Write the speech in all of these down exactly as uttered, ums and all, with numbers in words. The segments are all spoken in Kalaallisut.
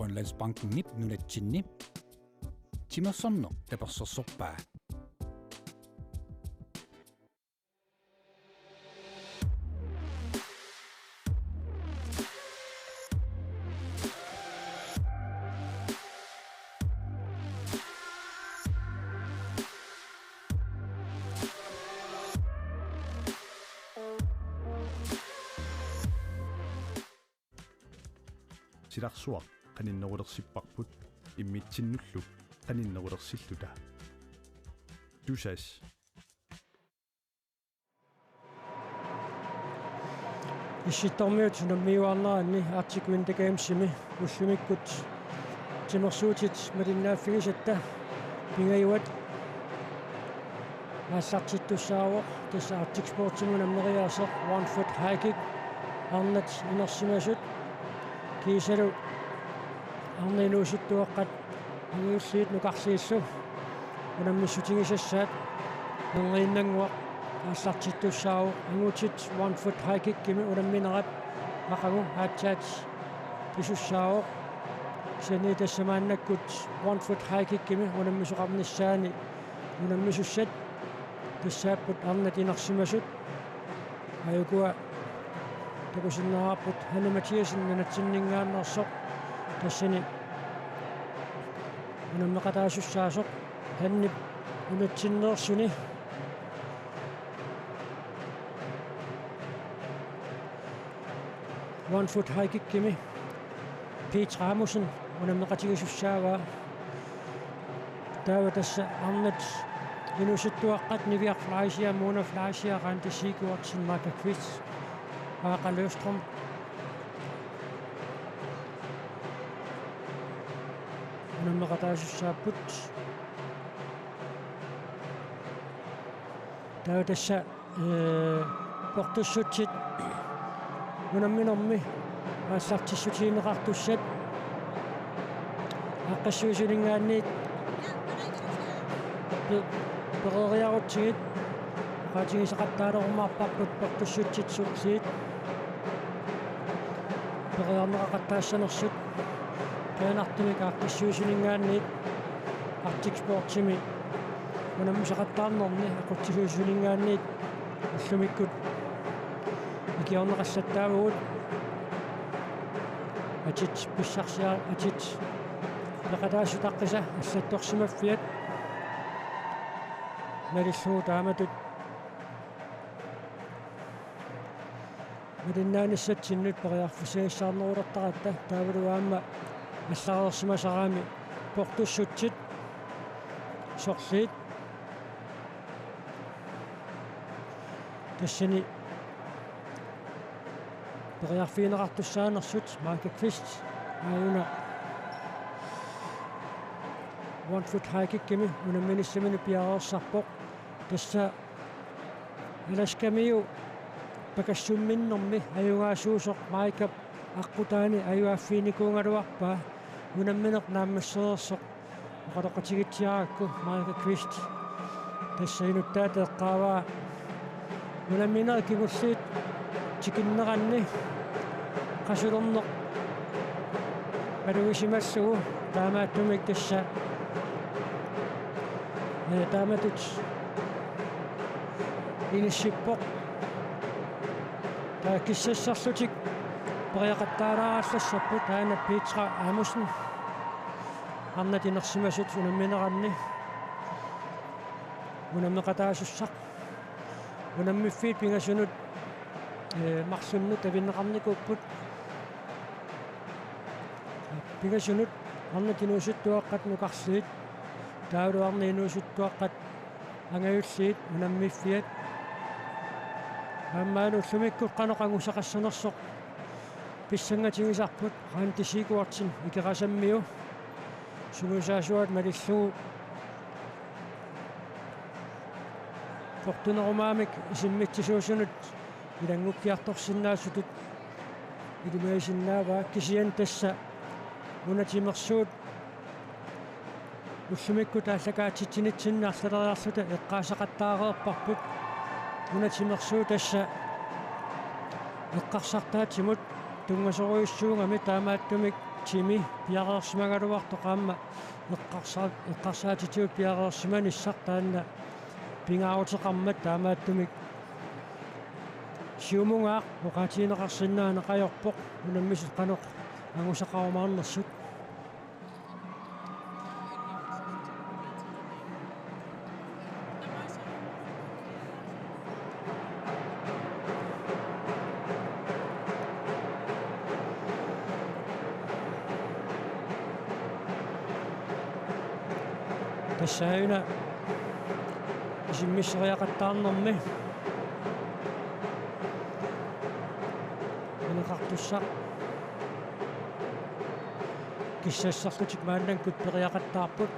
Grønlandsbankenip nunatsinni timersorneq tapersersorpaa. Silarsuaq qaninnerulersipparput immitsinnullu qaninnerulersilluta. Tusass. Issittormiut unammiuaarneranni Arctic Winter Gamesimi ullumikkut timersuutit malinnaaffigisatta pingajuat aallartittussaavoq, tassa Arctic Sportsimi unammeriaaseq One Foot High Kick, arnat inersimasut kiisalu arnat inuusuttuaqqat angajulliit nukarliillu unammissutigisassaat nerriinnannguaq aallartittussaavoq. Angutit One Foot High Kickimi unamminerat aqagu aatsaat pisussaavoq. Kisianni tassa maannakkut One Foot High Kickimi unammisoqarnissaani unammisussat tassaapput arnat inersimasut. Aajukua takusinnaavarput Hanne Mathiassen nunatsinninngaanneersoq, tassani unammeqataasussaasoq Hannep nunatsinneersuni. One Foot High Kickimi Petra Amundsen unammeqatigisussaavaa. Taava tassa arnat inuusuttuaqqat Niviaq Fleischer, Mona Fleischer, Randi Sigurdsen, Marka Kvist, Aaqa Løvstrøm unammeqataasussaapput. Taava tassa ee, portussutsit unamminermi aallartissutigineqartussat aaqqissuisuninngaanniit pe-, peroriarutsigit oqaatigisaqattaalerumaarparput portussutsit sorliit periarneqaqattaassanersut. Qiianartumik aaqqissuisuninngaanniit Arctic Sportsimi unammisaqattaarnermi aqutsisuisuninngaanniit ullumikkut ikiorneqassattaavugut. Atit pissarsia-, atit peqataasutaqqisa allattorsimaffiat malillugu taamatut malinnaanissatsinnut periarfissagissaarnerulertaratta, taavalu aamma allareersimasarami portussutsit sorliit tassani periarfigineqartussaanersut. Marka Kvist aajuna One Foot High Kickimi unamminissaminut piareersarpoq. Tassa Alaskamiu pakassumminnermi ajugaasuusoq Markap aqqutaani ajugaaffiginikuugaluarpaa, unammineq naammassereersoq oqaloqatigitsiarakku Marka Kvist. Tassa inuttaata eqqaavaa unamminerit kingulliit tikinneranni qasulerneq malugisimallugu, taamaattumik tassa, ee, taamatut inissippoq. Taava kissasserlutik periaqattaalaarallassapput, taanna Petra Amundsen, arnat inersimasut unammineranni unammeqataasussaq. Unammiffiit pingasunut, ee, marlunnut tavinneqarnikuupput. Pingasunut arnat inuusuttuaqqat nukarliit, taavalu arnat inuusuttuaqqat angajulliit unammiffiat. Aamma ullumikkut qanoq angusaqassanersoq pissangatigisarput, Randi Sigurdsen Ikerasammiu sungiusaasuat malillugu portunerumaamik isimmitsisuusunut ilanngukkiartorsinnaasutut ilimagisinnaavaa. Kisianni tassa una timersuut ullumikkut aallakaatitsinitsinni arlaleriarluta eqqaasaqattaareerparput. Una timersuut tassa eqqarsartaatsimut tunngasorujussuugami, taamaattumik Timi piareersimagaluartoq aamma eqqarsa-, eqqarsaatitigut piareersimanissaq taanna pingaaruteqarmat, taamaattumik siumunngaaq oqaatigineqarsinnaaneq ajorpoq unammisut qanoq angusaqarumaarnersut. Tassa una isimmisseriaqattaarnermi ineqartussaq. Kissassarlutik maannakkut periaqattaarput.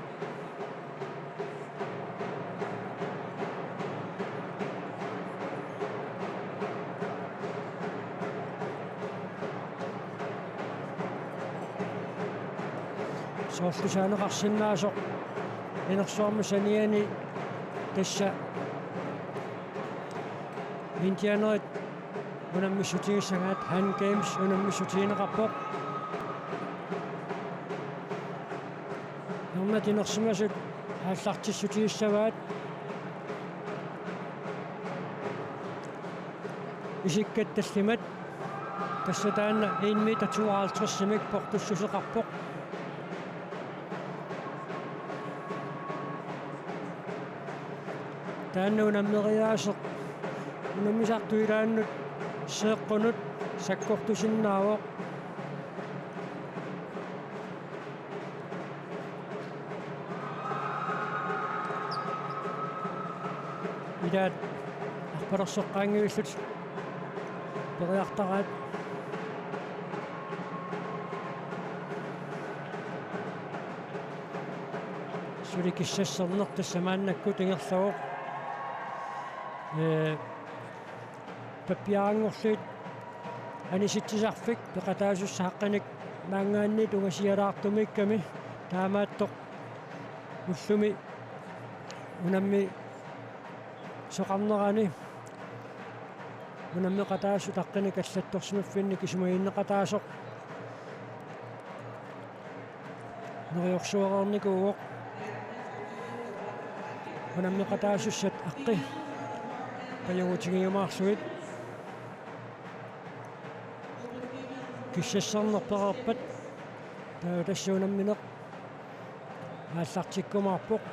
Soorlu saaneqarsinnaasoq inersuarmi saniani tassa indianerit unammissutigissagaat, Hand Games unammissutigineqarpoq. Arnat inersimasut aallartissutigissavaat isikkat tallimat. Tassa taanna en meter tooghalvtredsimik portussuseqarpoq. Taanna unammeriaaseq unammisartut ilaannut seeqqunut sakkortusinnaavoq. Ilaat arpalersoqqaanngillutik periartaraat. Suli kissasserneq tassa maannakkut ingerlavoq. Ee, pappiaranngorlugit anisitsisarfik peqataasussaq haqqinik maanngaanniit ungasialaartumiikkami, taamaattoq ullumi unammisoqarnerani unammeqataasut haqqinik allattorsimaffinnik isumaginneqataasoq neriorsuereernikuuvoq. Unammeqataasussat haqqi pajugutigiumaarlugit. Kissasserneq pereerpat taava tassa unammineq aallartikkumaarpoq.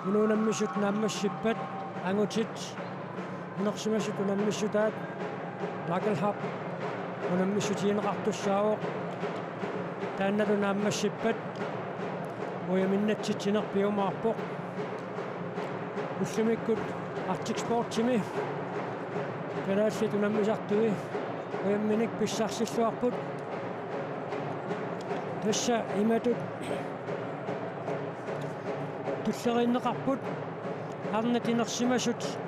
Una unammisut naammassippat angutit inersimasut unammissutaat Lagerhab unammissutigineqartussaavoq. Taannalu naammassippat ujaminnatsitsineq piumaarpoq. Ullumikkut Arctic Sportsimi kalaallit unammisartui ujamminik pissarsilluarput. Tassa imatut tulleriinneqarput. Arnat inersimasut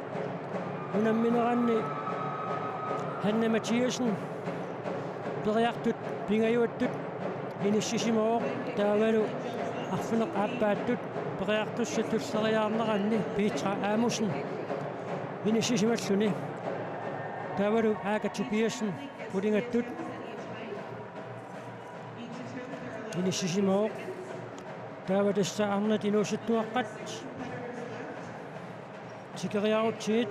unammineranni Hanne Mathiassen periartut pingajuattut inissisimavoq, taavalu arfineq-aappaattut periartussat tulleriiaarneranni Petra Amundsen inissisimalluni, taavalu Aaka Tobiassen qulingattut inissisimavoq. Taava tassa arnat inuusuttuaqqat tikeriarutsigit.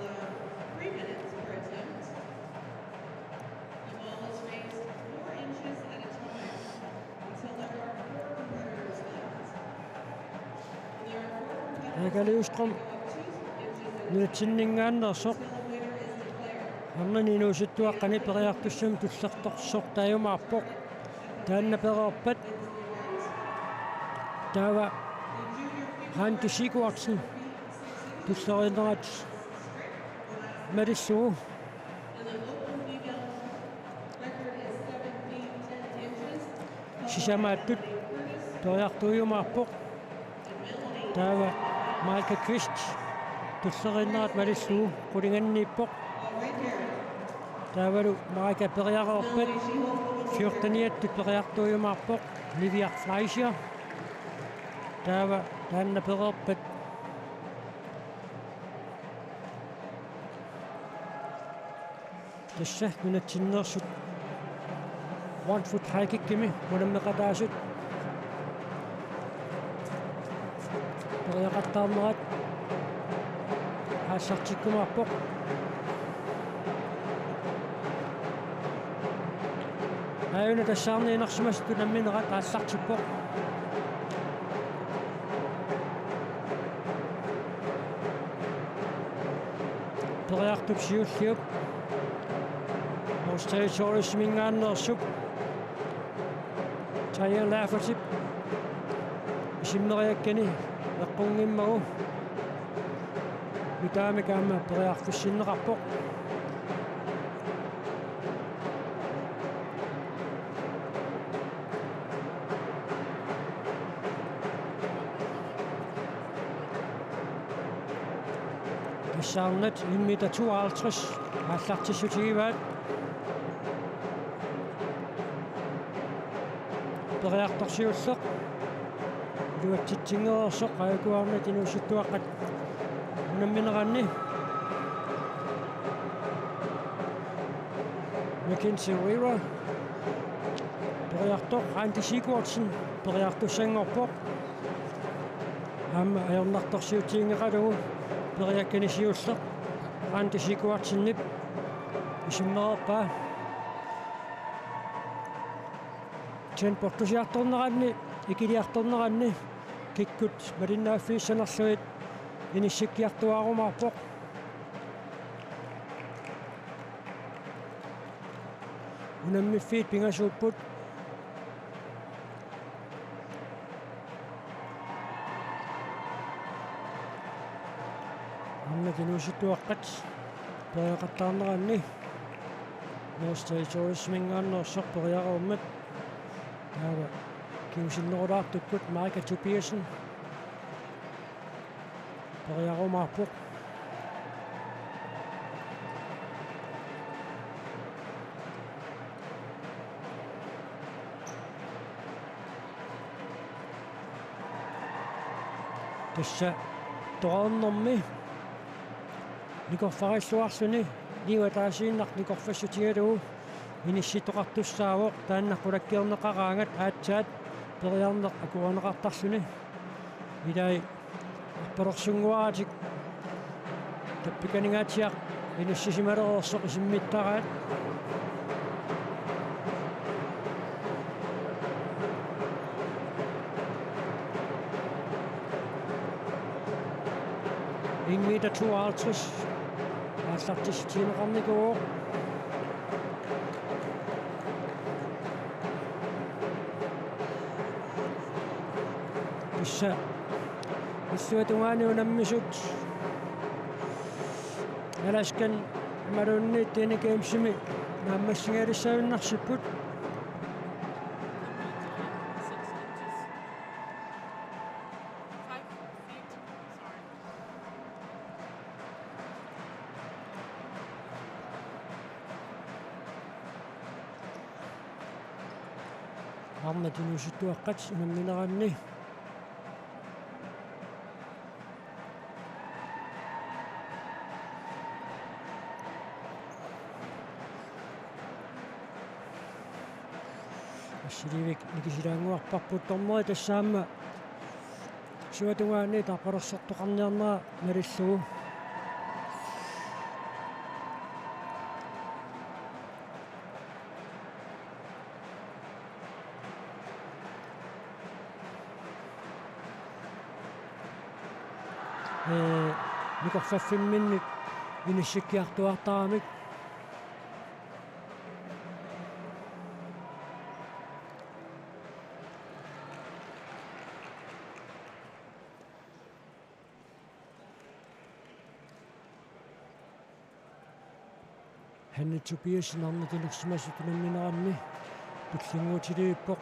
Aaka Løvstrøm nunatsinninngaanneersoq arnani inuusuttuaqqani periartussamik tullertorsortaajumaarpoq. Taanna pereerpat taava Randi Sigurdsen tulleriinnerat malillugu sisamaattut periartuujumaarpoq. Taava Maika Kvist tulleriinnerat malillugu qulinganniippoq. Taavalu Maika periareerpat fjorteniattut periartuujumaarpoq Livia Fleischer. Taava taanna pereerpat tassa nunatsinneersut One foot high kickimi unammeqataasut periaqattaarnerat aallartikkumaarpoq. Aajuna tassaarni inersimasut unamminerat aallartippoq. Periartup siulliup Northern Territoriesiminngaanneersup Taya Laffertyp isimmeriakkani eqqunngimmagu nutaamik aamma periarfissinneqarpoq. Tassaarnat en meter tooghalvtreds aallartissutigivaat. Periartorsiulleq iluatsitsinngereersoq aajukuarnat inuusuttuaqqat unammineranni. Mackenzie Weaver periartoq, Randi Sigurdsen periartussanngorpoq. Aamma ajornartorsiutiginngeqalugu periakkani siulleq Randi Sigurdsenip isimmereerpaa. Chen portusiartorneranni, ikiliartorneranni kikkut malinnaaffigissanerlugit inissikkiartuaarumaarpoq. Unammiffiit pingasuupput. Aamma inuusuttuaqqat periaqattaarneranni Northern Territoriesiminngaanneersoq periareermat. Taava kingusinnerulaartukkut Micah Tobiassen periarumaarpoq. Tassa toqqarnermi nikorfarilluarluni niuertaasiinnaq nikorfassutigalugu inissittoqartussaavoq, taanna qulakkeerneqaraangat aatsaat periarneq akuerineqartarluni. Ilai arpalersunnguaratik tappikaninngaatsiaq inissisimalereersoq isimmittaraat. En meter tooghalvtreds aallartissutigineqarnikuuvoq. Tassa illuatungaani unammisut Alaskan imaluunniit Teenage Gamesimi naammassigaalissagunarsipput. Arnat inuusuttuaqqat unammineranni. Assiliivik nikisilaannguarparput dommeri tassa aamma illuatungaani arpalersortoqarniarnera malillugu. Ee, nikorfaffimminnik inissikkiartuaartaramik. Hanne Tobiassen arnat inersimasut unammineranni tullinnguutiliivippoq.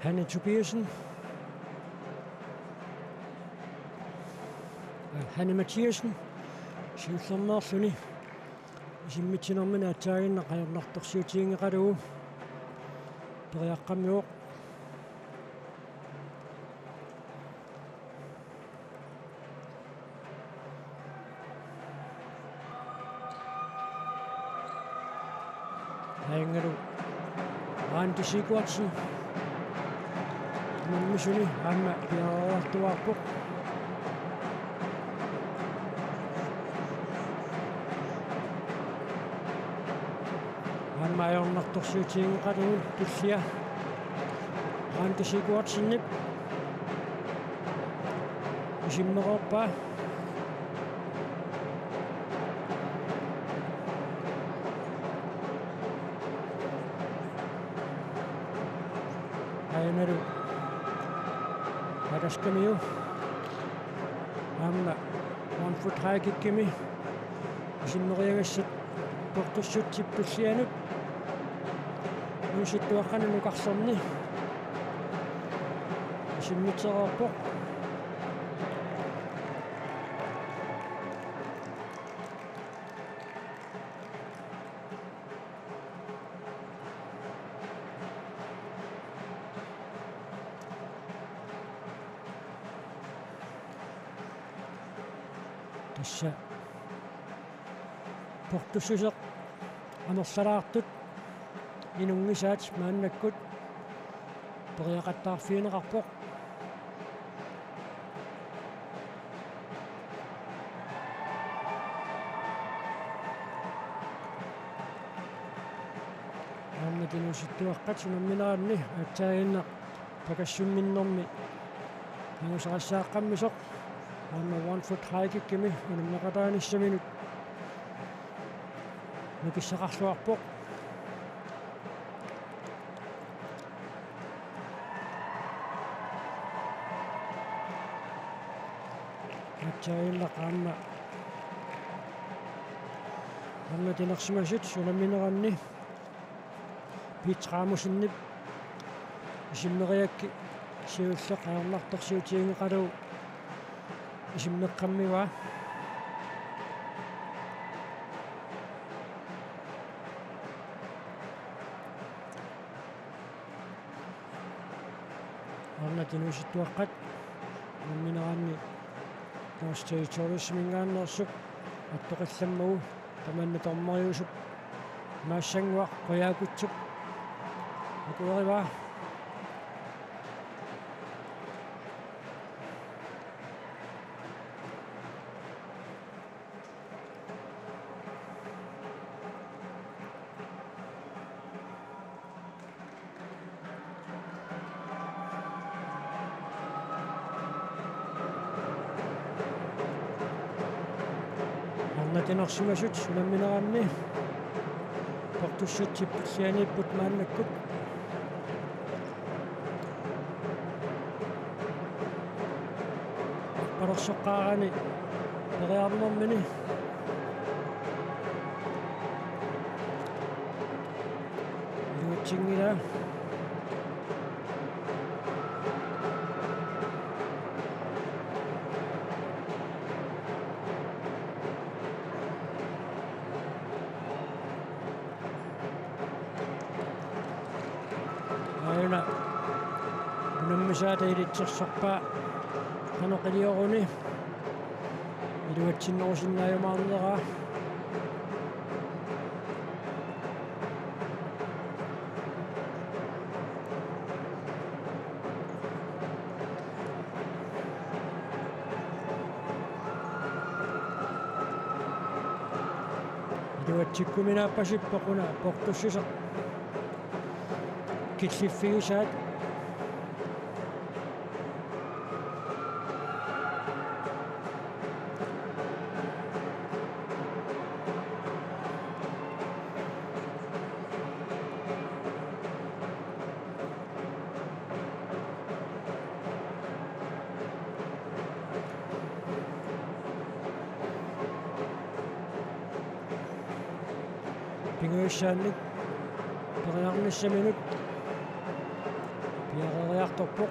Hanne Tobiassen. Hanne Mathiassen. Siullermeerluni isimmitsinermini aatsaaginnaq ajornartorsiutiginngeqalugu periaqqammivoq. Aanngalu Randi Sigurdsen unammisuni aamma piareertuaarpoq. Aamma ajornartorsiutiginngeqalugu tullia Randi Sigurdsenip isimmereerpaa. Aanngalu Alaskamiu aamma one foot high kickimi isimmeriagassat Portussutsip tullianut inuusuttuaqqanut nukarlerni isimmitereerpoq. Tassa portussuseq amerlalaartut inunngisaat maannakkut periaqattaarfigineqarpoq. Aamma inuusuttuaqqat unammineranni aatsaaginnaq pakassumminnermi angusaqassaaqqammisoq aamma one foot high kickimi unammeqataanissaminut nukissaqarluarpoq. Aatsaaginnaq aamma aamma inersimasut unammineranni Piitsi Raamusenip isimmeriakkit siulleq ajornartorsiutiginngeqalugu isimmeqqammivaa. Arnat inuusuttuaqqat unammineranni North Territoriesiminngaanneersup attoqillammagu tamanna dommeriusup maassannguaq Qujaukitsup akuerivaa. Arnat inersimasut unammineranni portussutsip tullianiipput maannakkut. Arpalersoqqaarani periarnermini iluatsinngilaa. Aajuna unammisaata ilitsersorpaa qanoq ilioruni iluatsinnerusinnaajumaarneraa. Iluatsikkuminaappasippoq una portussuseq killiffigisaat. Pingajussaanik periarnissaminut piareeri- Torpoq.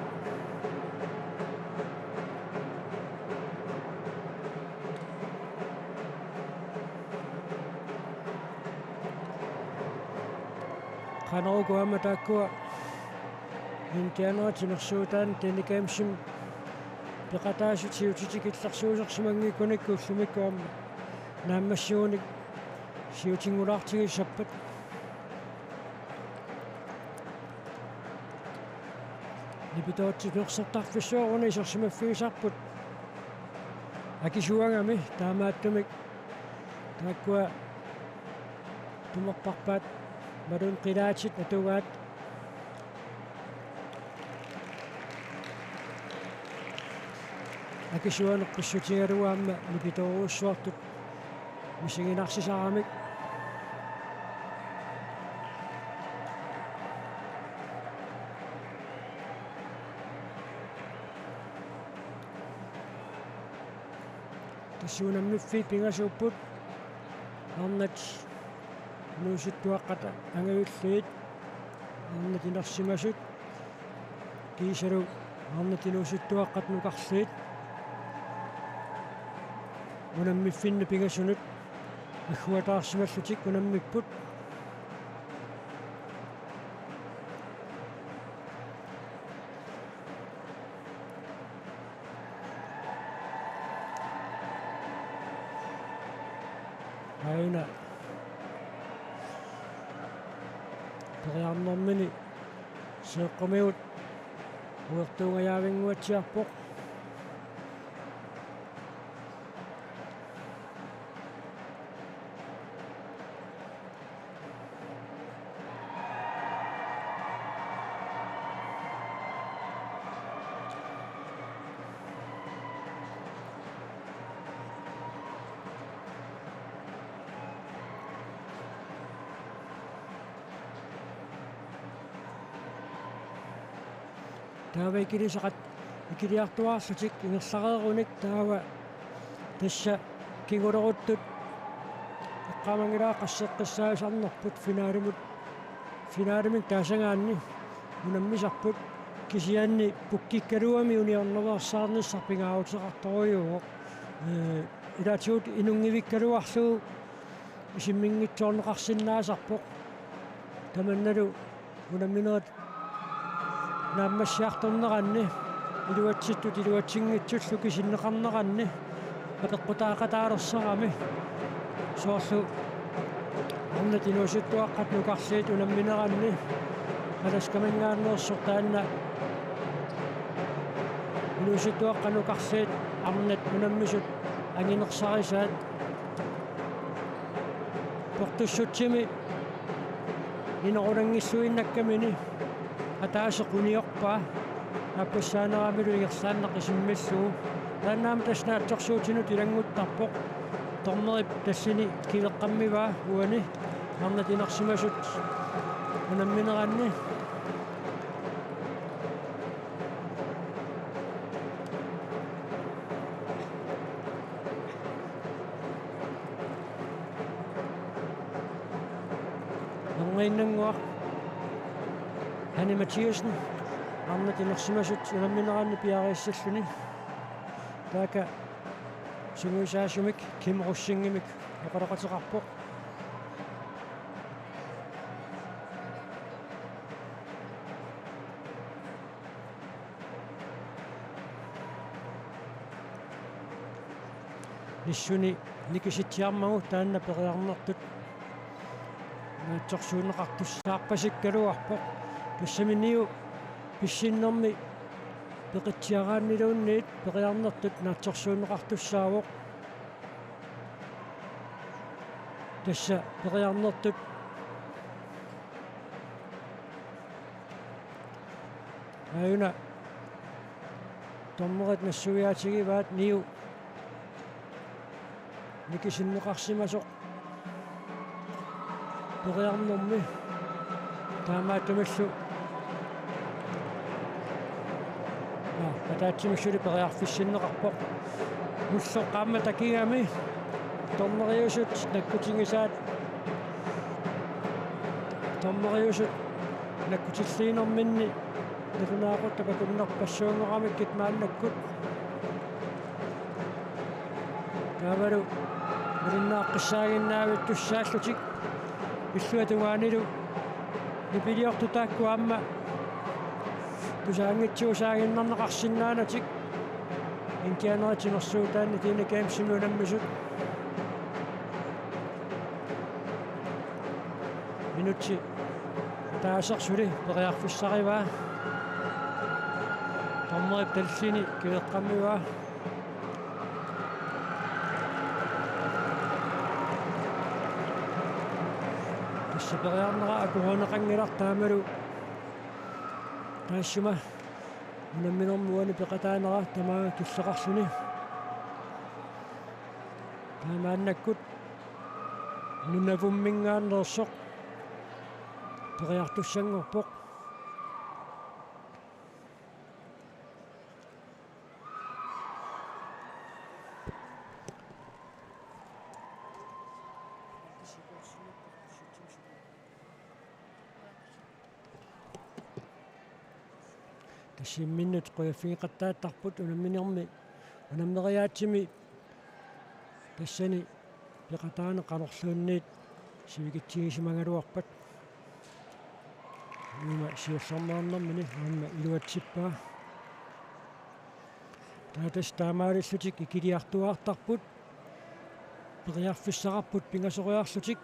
Qanoq uku aamma taakkua Indianera timersuutaanni Danish Games-imi peqataasut siutitigut illersuusersimanngikkunikku ullumikkut aamma naammassigunik siutinngulaartigissappat. Nipitoortitsinersortarfissuaruni isersimaffigisarput akisuagami, taamaattumik taakkua tumerparpaat malunnut qilaatit atugaat. Akisuaneq pissutigalugu aamma nipitoorujussuartut misiginarsisaramik. Tassa unammiffiit pingasuupput. Arnat inuusuttuaqqat angajulliit, arnat inersimasut kiisalu arnat inuusuttuaqqat nukarliit. Unammiffinnut pingasunut agguataarsimallutik unammipput. Aajuna periarnermini seeqqumigut uertuungajaavinnguatsiarpoq. Taava ikilisaqat ikiliartuaarlutik ingerlareerunik taava tassa kinguleruttut eqqaamanngilara qasseqqissaasarnerput finalimut, finalimik taasagaanni unammisarput, kisianni pukkikkaluami uniornersaarnissaq pingaaruteqartorujuuvoq. Ee, ilaatigut inunngivikkaluarlugu isimminngitsoorneqarsinnaasarpoq. Tamannalu unamminerit naammassiartorneranni, iluatsittut iluatsinngitsullu kisinneqarneranni apeqqutaaqataalersorami. Soorlu arnat inuusuttuaqqat nukarliit unammineranni, Alaskaminngaanneersoq taanna inuusuttuaqqat nukarliit arnat unammisut anginersarisaat. Portussutsimi inorunanngilluinnakkamini ataaseq uniorpaa, aappassaaneraamilu ingerlaannaq isimmillugu. Taanna aamma tassa naatsorsuutinut ilannguttarpoq. Dommerip tallini kiveqqammivaa uani arnat inersimasut unammineranni. Erniinnannguaq Hanne Mathiassen arnat inersimasut unammineranni piareersilluni. Taakku sungiusaasumik Kim Rosingimik oqaloqateqarpoq. Nissuni nikisitsiarmagu taanna periarnertut naatsorsuunneqartussaarpasikkaluarpoq. Tassami niu pissinnermi peqitsiaraanniluunniit periarnertut naatsorsuunneqartussaavoq. Tassa periarnertut aajuna dommerit nassuiaatigivaat niu nikisinneqarsimasoq periarnermi. Taamaattumillu, aa, ataatsimikkut suli periarfissinneqarpoq. Ulloq qaammat takigami dommeriusut nakkutigisaat, dommeriusut nakkutilliinerminni Nalunaaqutaq akunnerpassuunngoramikku maannakkut. Taavalu malinnaaqqissaaginnavittussaallutik. Illuatungaanilu nipiliortut taakku aamma tusaanngitsuusaaginnarneqarsinnaanatik. Indianerit timersuutaanni Athena Gamesimi unammisut. Minutsi ataaseq suli periarfissarivaa. Dommerip tallini kiveqqammivaa. Tassa periarnera akuerineqanngilaq taamalu. Taassuma unamminermi uani peqataanera tamaanga killeqarluni. Taamaannakkut Nunavumminngaanneersoq periartussanngorpoq. Tassa imminnut qujaffigeqattaartarput unamminermi, unammeriaatsimi tassani peqataaneq qanorluunniit sivikitsigisimagaluarpat. Uuma siullermeernermini aamma iluatsippaa. Taava tassa taamaalillutik ikiliartuaartarput. Periarfissaqarput pingasoriarlutik.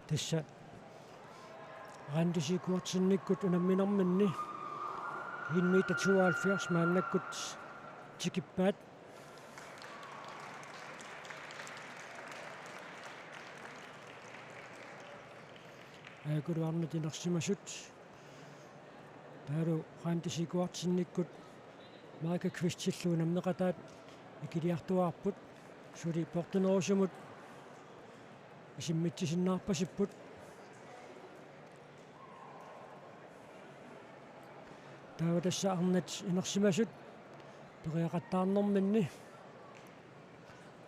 Tassa Randi Sigurdsennikkut unamminerminni en meter tooghalvfjerds maannakkut tikippaat. Aakuluarnit inersimasut. Taavalu Randi Sigurdsennikkut Marika Kvistillu unammeqataat ikiliartuaarput. Suli portunerusumut isimmitsisinnaarpasipput. Taava tassa arnat inersimasut periaqattaarnerminni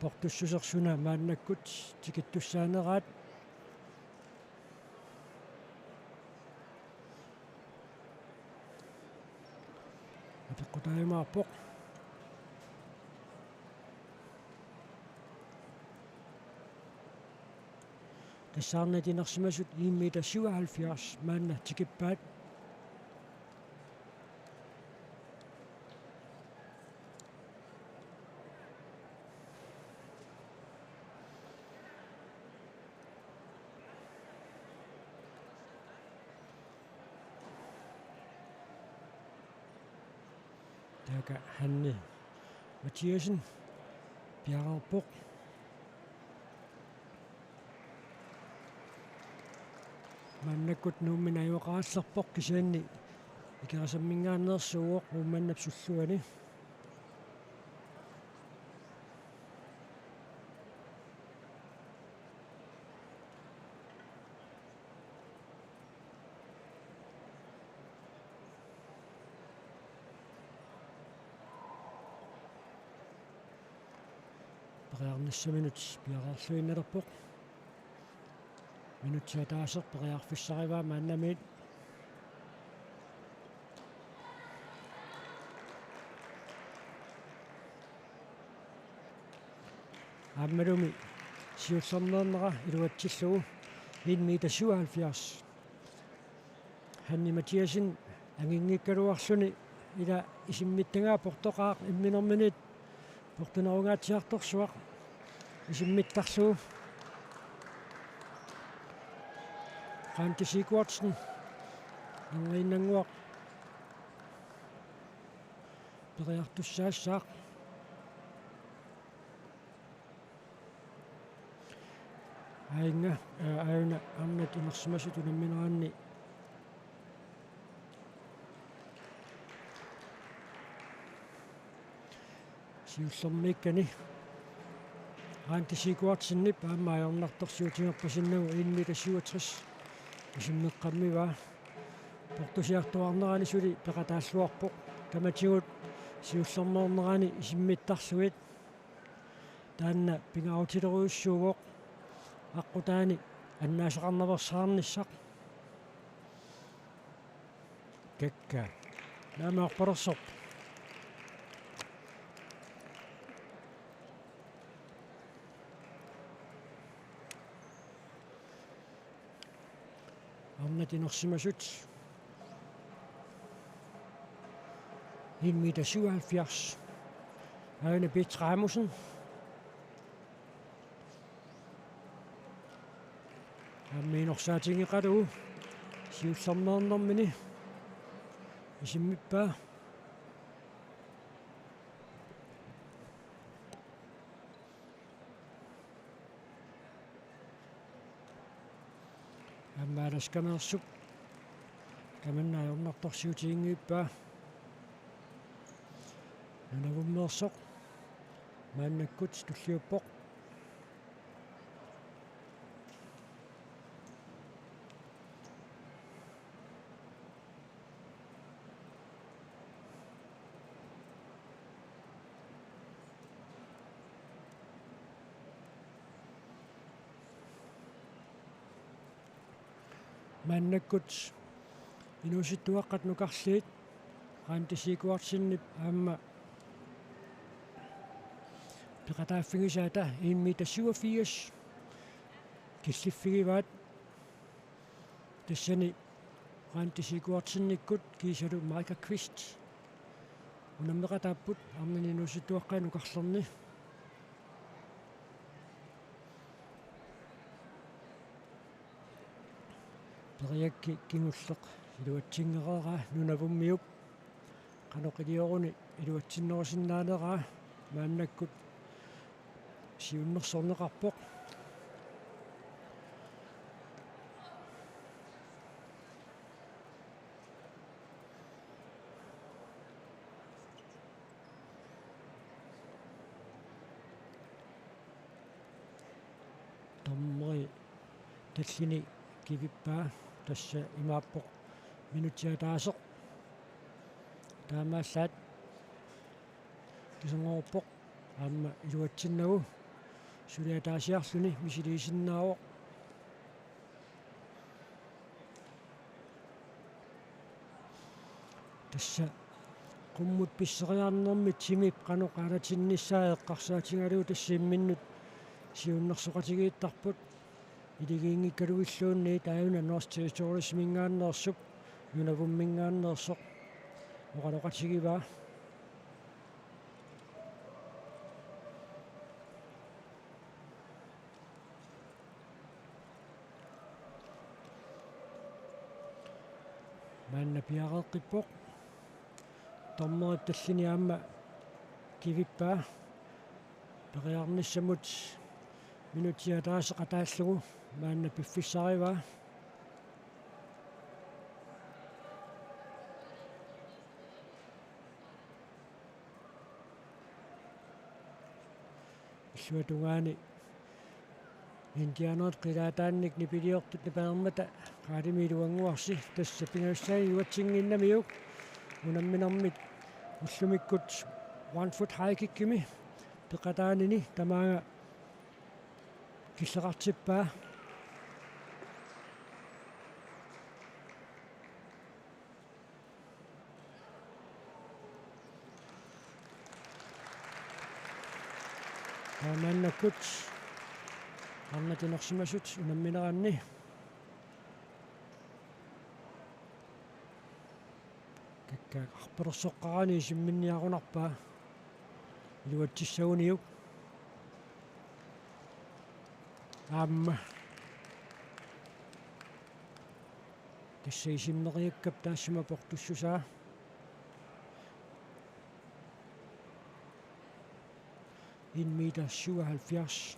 portussuseq suna maannakkut tikittussaaneraat. Apeqqutaajumaarpoq. Tassa arnat inersimasut en meter syvoghalvfjerds maanna tikippaat. Taakku Hanne Mathiassen piareerpoq. Maannakkut Nuummi najugaqarallarpoq kisianni Ikerasamminngaanneersuuvoq Uummannap sulluani. Periarnissaminut piareerluinnalerpoq. Minutsi ataaseq periarfissarivaa maannamiit. Aammalumi siullermeernera iluatsillugu en meter syvoghalvfjerds. Hanne Mathiassen anginngikkaluarluni ila isimmittagaa portoqaaq imminerminit portunerungaatsiartorsuaq isimmittarlugu. Randi Sigurdsen nangiinnannguaq periartussaassaaq. Aajuna, aa, aajuna arnat inersimasut unammineranni. Siullermiikkani Randi Sigurdsenip aamma ajornartorsiutigerpasinnagu en meter syvogtres isimmeqqammivaa. Portusiartuarnerani suli peqataalluarpoq. Tamatigut siullermeernerani isimmittarlugit. Taanna pingaarutilerujussuuvoq aqqutaani annaasaqarnaveersaarnissaq. Kakkaak. Naamik arpalersorpoq. Arnat inersimasut. En meter syvoghalvfjerds. Aina Piet Rasmussen. Aamma inorsaatigeqalugu siullermeernermini isimmippaa. Aamma Alaskameersup tamanna ajornartorsiutiginngippaa. Nunavummeersoq maannakkut tulliuppoq. Maannakkut inuusuttuaqqat nukarliit Randi Sigurdsenip aamma peqataaffigisaata en meter syvogfirs killiffigivaat. Tassani Randi Sigurdsenikkut kiisalu Maika Kvist unammeqataapput arnani inuusuttuaqqat nukarlerni. Periakki kingulleq iluatsinngikkaluaraa Nunavummiup. Qanoq ilioruni iluatsinnerusinnaaneraa maannakkut siunnersorneqarpoq. Dommeri tallini kivippaa, tassa imaappoq minutsit ataaseq. Taamaallaat kiserngoruuppoq aamma iluatsinnagu suli ataasiarluni misiliisinnaavoq. Tassa qummut pisseriarnermi timip qanoq aalatinnissaa eqqarsaatigalugu tassa imminnut siunnersoqatigiittarput. Iligiinngikkaluilluunniit aajuna North Territoriesiminngaanneersup Nunavumminngaanneersoq oqaloqatigivaa. Maanna piareeqqippoq. Dommerip tallini aamma kivippaa. Periarnissamut minutsit ataaseq ataallugu maanna piffissarivaa. Illuatungaani indianerit qilaataannik nipiliortut nipangermata qaalimi iluannguarsi, tassa pingajussaanik iluatsinnginnamiuk unamminermit ullumikkut one foot high kickimi peqataanini tamaanga killeqartippaa. Taamaannakkut arnat inersimasut unammineranni. Kakkaak arpalersoqqaarani isimminniarunarpaa iluatsissaguniuk. Aamma. Tassa isimmeriakkap taassuma portussusaa. En meter syvoghalvfjerds.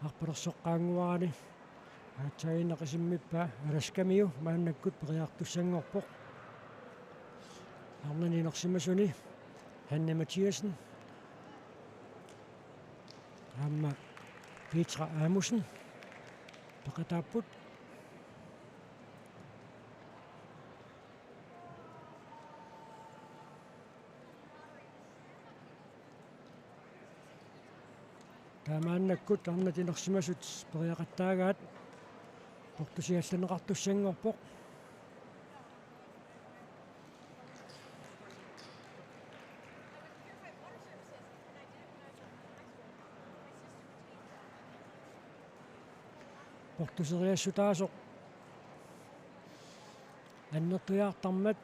Arpalersoqqaannguarani. Aatsaannaq isimmippaa Alaskamiu maannakkut periartussanngorpoq. Arnani inersimasuni Hanne Mathiassen aamma Petra Amussen peqataapput. Taamaannakkut arnat inersimasut periaqattaagaat portusiallanneqartussanngorpoq. Portuseriassutaasoq annertujaartarmat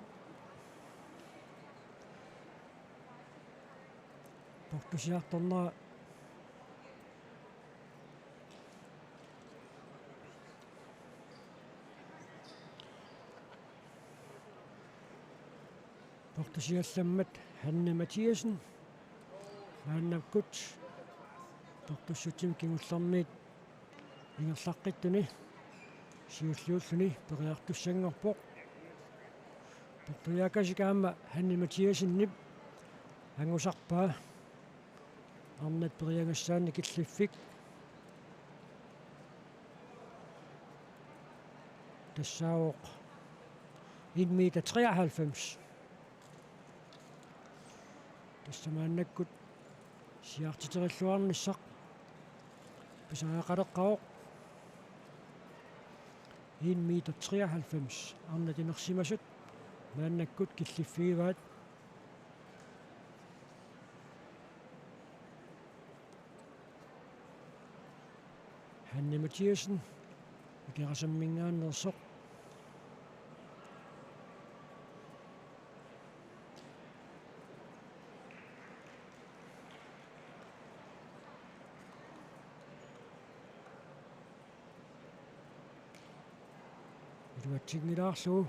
portusiartornera portusiallammat Hanne Mathiassen maannakkut portussutsimik kingullermiit ingerlaqqittuni siulliulluni periartussanngorpoq. Portusiakasik aamma Hanne Mathiassenip angusarpaa arnat periagassaanni killiffik. Tassaavoq en meter treoghalvfems. Tassa maannakkut siaartiterilluarnissaq pisariaqaleqqavoq. En meter treoghalvfems arnat inersimasut maannakkut killiffigivaat. Hanne Mathiassen Ikerasamminngaanneersoq. Iluatsinngilaarlugu.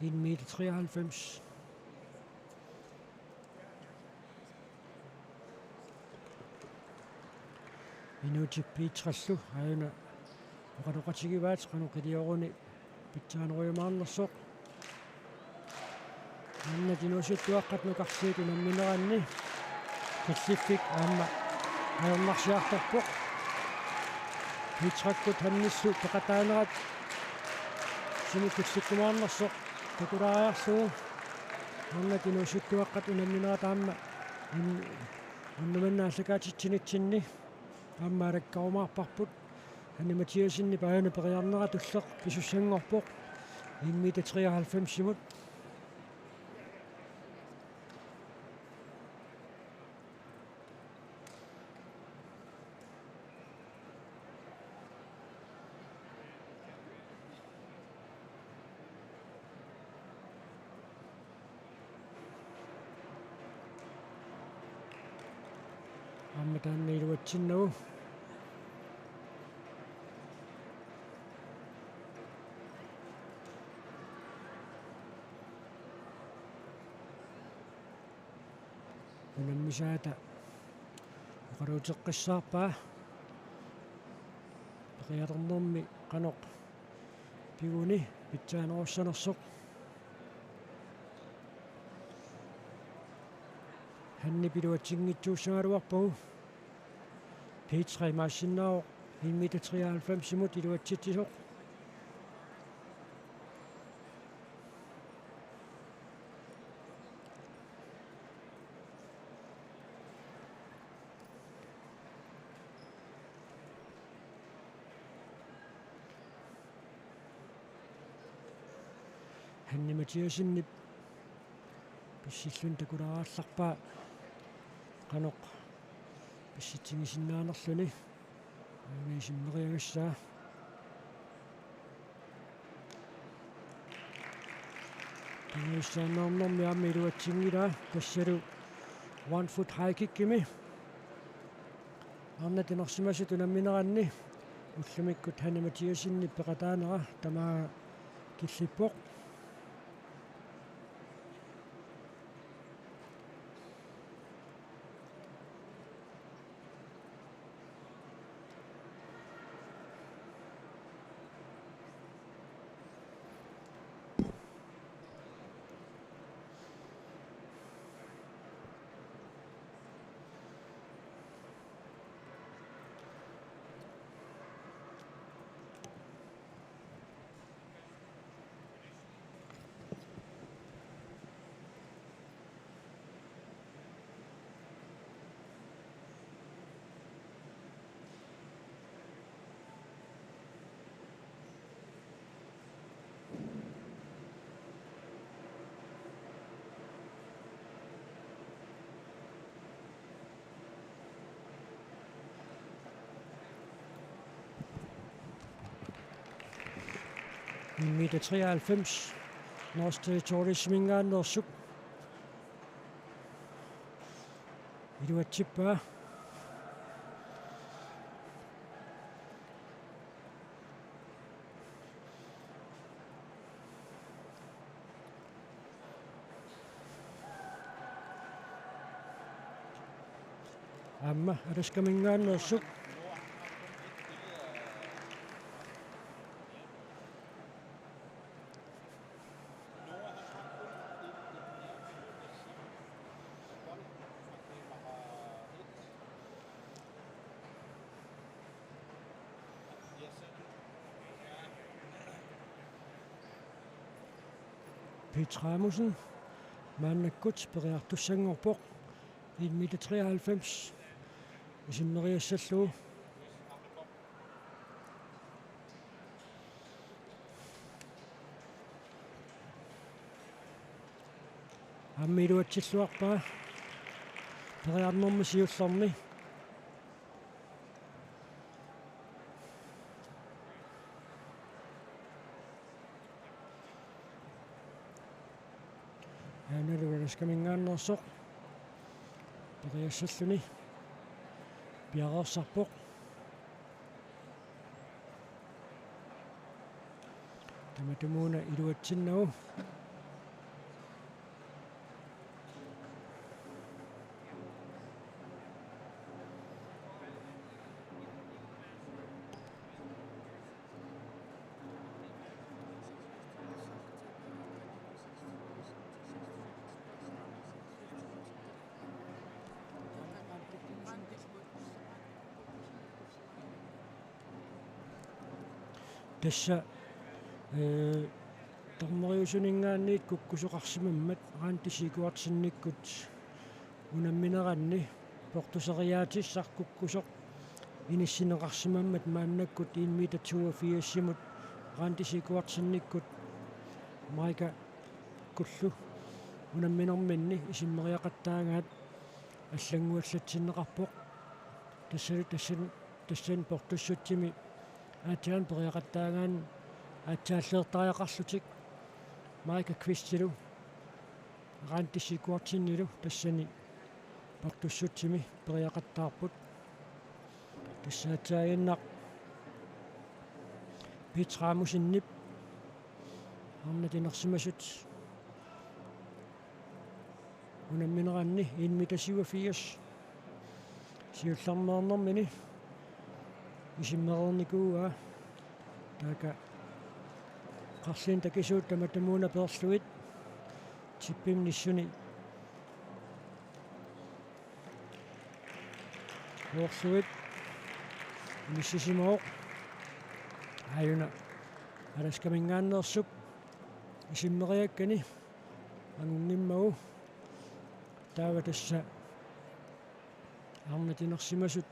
En meter treoghalvfems. Minutit Petrallu aajuna oqaloqatigivaat qanoq ilioruni pitsaanerujumaarnersoq. Arnat inuusuttuaqqat nukarliit unammineranni killiffik aamma ajornarsiartorpoq. Petrakkut Hannellu peqataanerat sumut killikkumaarnersoq takulaariarlugu. Arnat inuusuttuaqqat unamminerat aamma in-, unnumanna aallakaatitsinitsinni aamma alakkarumaarparput. Hanne Mathiassenip aajuna periarnera tulleq pisussanngorpoq en meter treoghalvfemsimut. Aamma taanna iluatsinnagu. Unammisaata oqaluuteqqissaarpaa peqialernermi qanoq piguni pitsaanerussanersoq. Hannep iluatsinngitsuussagaluarpagu. Petra imaassinnaavoq en meter treoghalvfemsimut iluatsitsisoq. Hanne Mathiassenip pissilluni takulaarallarpaa qanoq pissitsingisinnaanerluni. Aamma simmeriagassaa. Tunniussaannaarnermi aamma iluatsinngilaa tassalu one foot high kickimi. Arnat inersimasut unammineranni ullumikkut Hanne Mathiassenip peqataanera tamaanga killippoq. Meter treoghalvfems. Norsk Territoriesiminngaanneersup iluatsippaa. Aamma Alaskaminngaanneersup. Pete Rasmussen maannakkut periartussanngorpoq, en meter treoghalvfems isimmeriassallugu. Aamma iluatsilluarpaa periarnermi siullermi. Aanalu Alaskaminngaanneersoq periassalluni piareersarpoq. Tamatumuuna iluatsinnagu. Tassa, ee, dommeriusuninngaanniit kukkusoqarsimammat Randi Sigurdsenikkut unammineranni portuseriaatissaq kukkusoq inissinneqarsimammat maannakkut en meter toogfirsimut Randi Sigurdsenikkut Maika Kullu unamminerminni isimmeriaqattaagaat allannguallatsinneqarpoq. Tassa, tassa, tassani portussutsimi aatsaat periaqattaagaanni aatsaalliortariaqarlutik Maika Kvistilu Randi Sigurdsenilu tassani portussutsimi periaqattaarput. Tassa aatsaaginnaq Pete Rasmussenip arnat inersimasut unammineranni en meter syvogfirs siullermeernermini isimmereernikuuaa. Taakku qarliit takisuut tamatumuuna peerlugit tippimik nissuni uorlugit inissisimavoq. Aajuna Alaskaminngaanneersup isimmeriakkani angunngimmagu. Taava tassa arnat inersimasut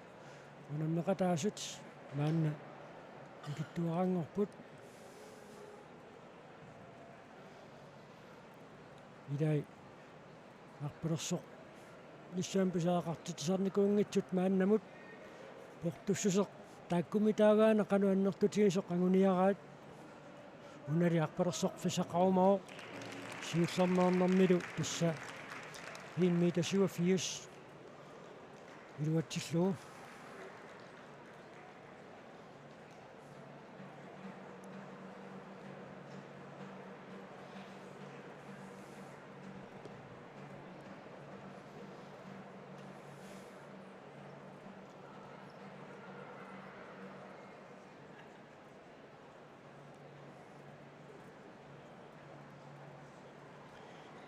unammeqataasut maanna ikittuaranngorput. Ilai arpalersoq nissaam pisariaqartitsisarnikuunngitsut maannamut portussuseq taakkumitaavaana qanoq annertutigisoq anguniaraat. Unali arpalersorfissaqarumavoq siullermeernermilu tassa en meter syvogfirs iluatsillugu.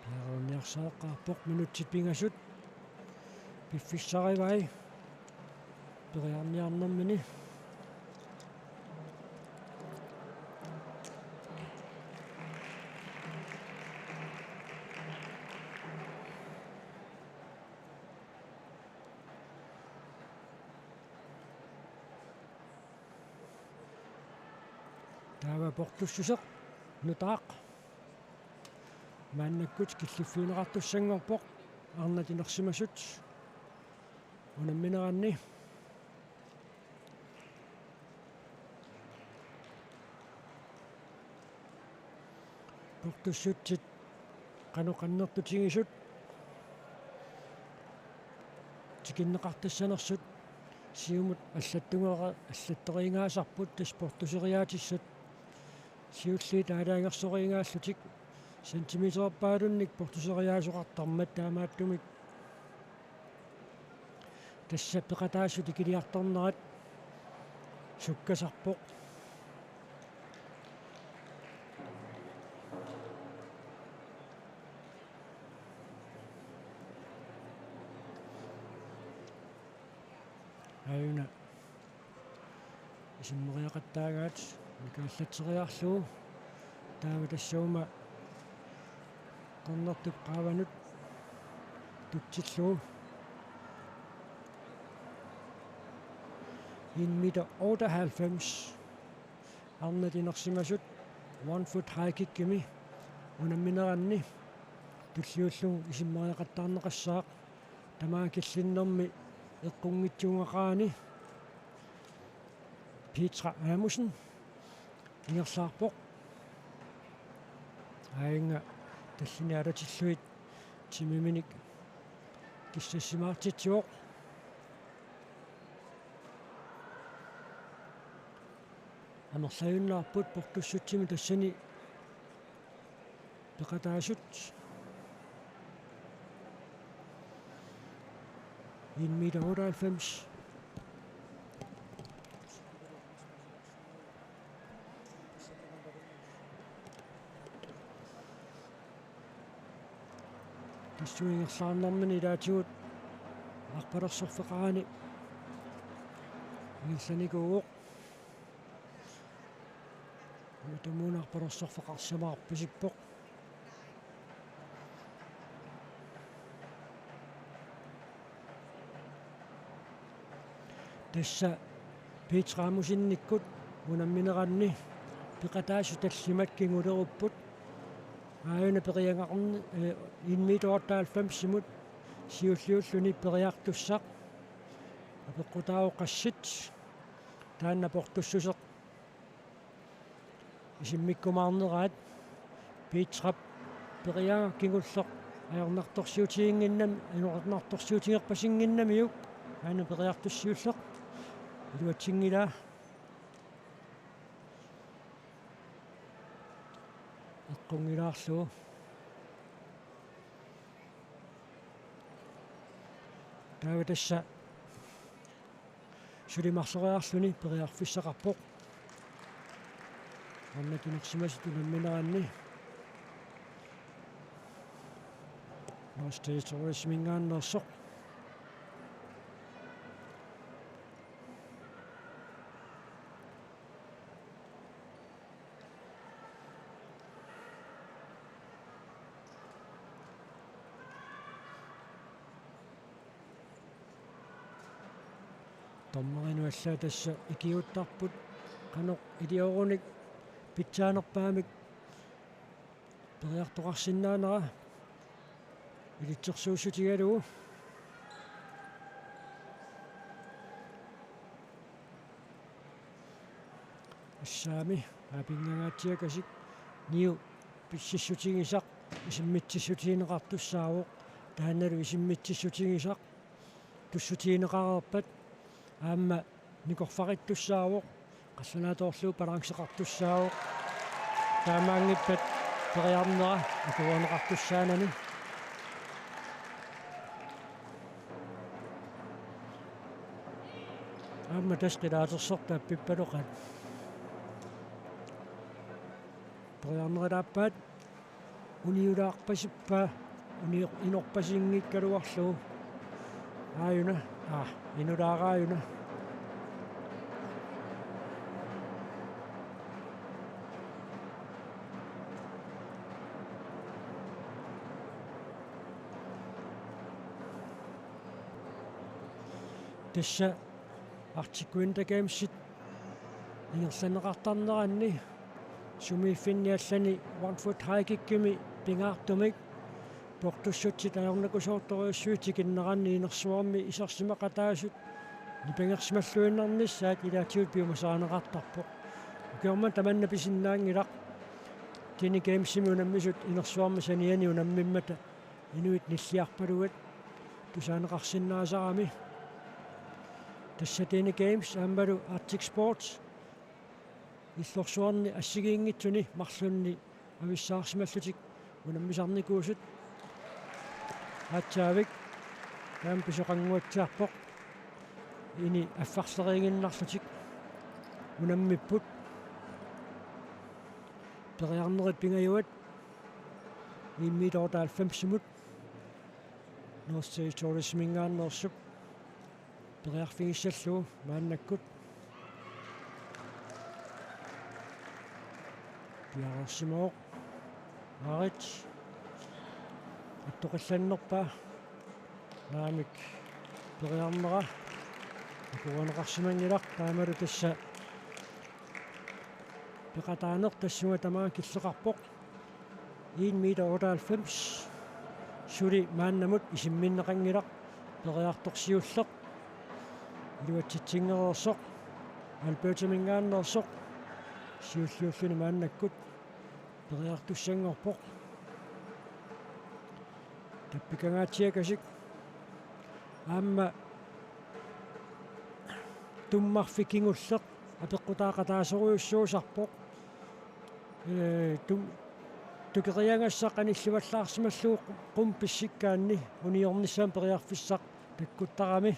Piareerniarsariaqarpoq, minutsit pingasut piffissarivai periarniarnermini. Taava portussuseq nutaaq maannakkut killiffigineqartussanngorpoq arnat inersimasut unammineranni. Portussutsit qanoq annertutigisut tikinneqartassanersut siumut allattunnguuqa-, allattoriingaasarput, tassa portuseriaatissat siulliit aalajangersoriingaallutik, centimeterpaalunnik portuseriaasoqartarmat taamaattumik tassa peqataasut ikiliartornerat sukkasarpoq. Aajuna isimmeriaqattaagaat, mikaallatseriarlugu. Taava tassuuna cornertup qaavanut tutsillugu. En meter otteoghalvfems. Arnat inersimasut one foot high kickimi unammineranni tulliullugu isimmeriaqattaarneqassaaq. Tamaat killinnermi eqqunngitsuugaqaraanni Petra Amundsen ingerlaarpoq. Aajuna tallini alatillugit timiminik kissassimaartitsivoq. Amerlajunnaarput portussutsimut tassani peqataasut. En meter otteoghalvfems. Tassunga ingerlaarnermini ilaatigut arpalersorfeqarani ingerlanikuuvoq. Una tumuuna arpalersorfeqarsimasoq pisippoq. Tassa Petra Amundsenikkut unammineranni peqataasut tallimat kingulerupput. Aajuna periagarn-, eh, en meter otteoghalvfemsimut siulliulluni periartussaq. Apeqqutaavoq qassit taanna portussuseq isimmikkumaarneraat. Petrap periagaq kingulleq ajornartorsiutiginnginnam-, ajornartorsiutigerpasinnginnamiuk aana periartussaq siulleq iluatsinngilaa. Eqqunngilaarlugu. Taava tassa suli marloriarluni periarfissaqarpoq. Arnat inersimasut unammineranni Northern Territoriesimingaanneersoq. Dommerinut allaat tassa ikiuuttarput qanoq iliorunik pitsaanerpaamik periartoqarsinnaanera ilitsersuussutigalugu. Assaami aapinngaangaatsiakasik niu pississutigisaq isimmitsissutigineqartussaavoq, taannalu isimmitsissutigisaq tussutigineqareerpat aamma nikorfarittussaavoq, qallunaatoorlugu balanceqartussaavoq. Taamaanngippat periarnera akuerineqartussaanani. Aamma tassa qilaatersorta appippaluqaat. Periarnera taappaat. Uniulaarpasippaa, uni-, inorpasinngikkaluarlugu. Aajuna, aa, inulaaraajuna. Tassa Arctic Winter Gamesit ingerlanneqartarneranni sumiiffinni allani one foot high kickimi pingaartumik portussutsit ajornakusoortorujussuit tikinneranni inersuarmi isersimaqataasut nipangersimalluinnarnissaat ilaatigut piumasarineqartarpoq. Ukioq manna tamanna pisinnaanngilaq. Tini Gamesimi unammisut inersuarmi saniani unammimmata inuit nilliarpaluit tusaaneqarsinnaasarami. Tassa Tini Games aammalu Arctic Sports illorsuarni assigiinngitsuni marlunni avissaarsimallutik unammisarnikuusut. Aatsaavik taama pisoqannguatsiarpoq. Ini affarleriiginnarlutik unammipput. Periarnerit pingajuat en meter otteoghalvfemsimut North Territoriesimingaanneersup periarfigissallugu maannakkut. Piareersimavoq. Aarit. Attoqillannerpaa. Naamik periarnera. Akuerineqarsimanngilaq taamalu tassa peqataaneq tassunga tamaat killeqarpoq. En meter otteoghalvfems. Suli maannamut isimminneqanngilaq periartoq siulleq. Iluatsitsinngereersoq. Albertamingaanneersoq. Siulliulluni maannakkut periartussanngorpoq. Tappikangaatsiakasik. Aamma tummarfik kingulleq apeqqutaaqataasorujussuusarpoq. Ee, tum-, tukeriagassaq anillivallaarsimallugu qummut pissikkaanni uniornissamut periarfissaq takkuttarami.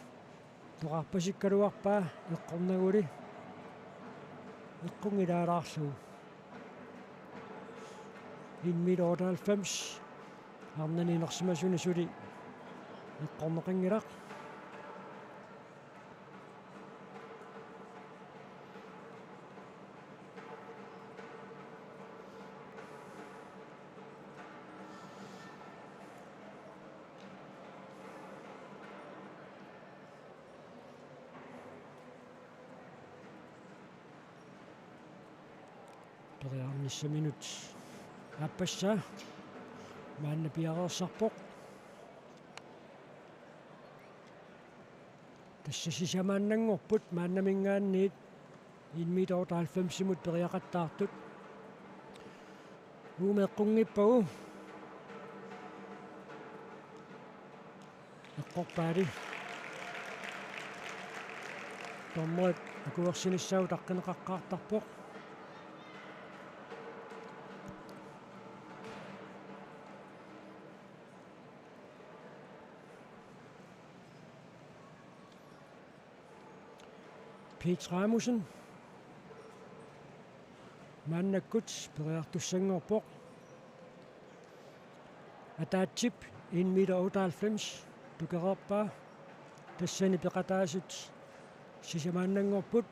Toqarpasikkaluarpaa eqqornaguli. Eqqunngilaalaarlugu. En meter otteoghalvfems. Arnani inersimasuni suli eqqorneqanngilaq. Periarnissaminut aappassaa maanna piareersarpoq. Tassa sisamaannanngorput maannamingaanniit en meter otteoghalvfemsimut periaqattaartut. Uuma eqqunngippagu. Eqqorpaali. Dommerit akuersinissaa utaqqineqaqqaartarpoq. Peter Amundsen. Maannakkut periartussanngorpoq. Ataatsip en meter otteoghalvfems tukereerpaa. Tassani peqataasut sisamaannanngorput.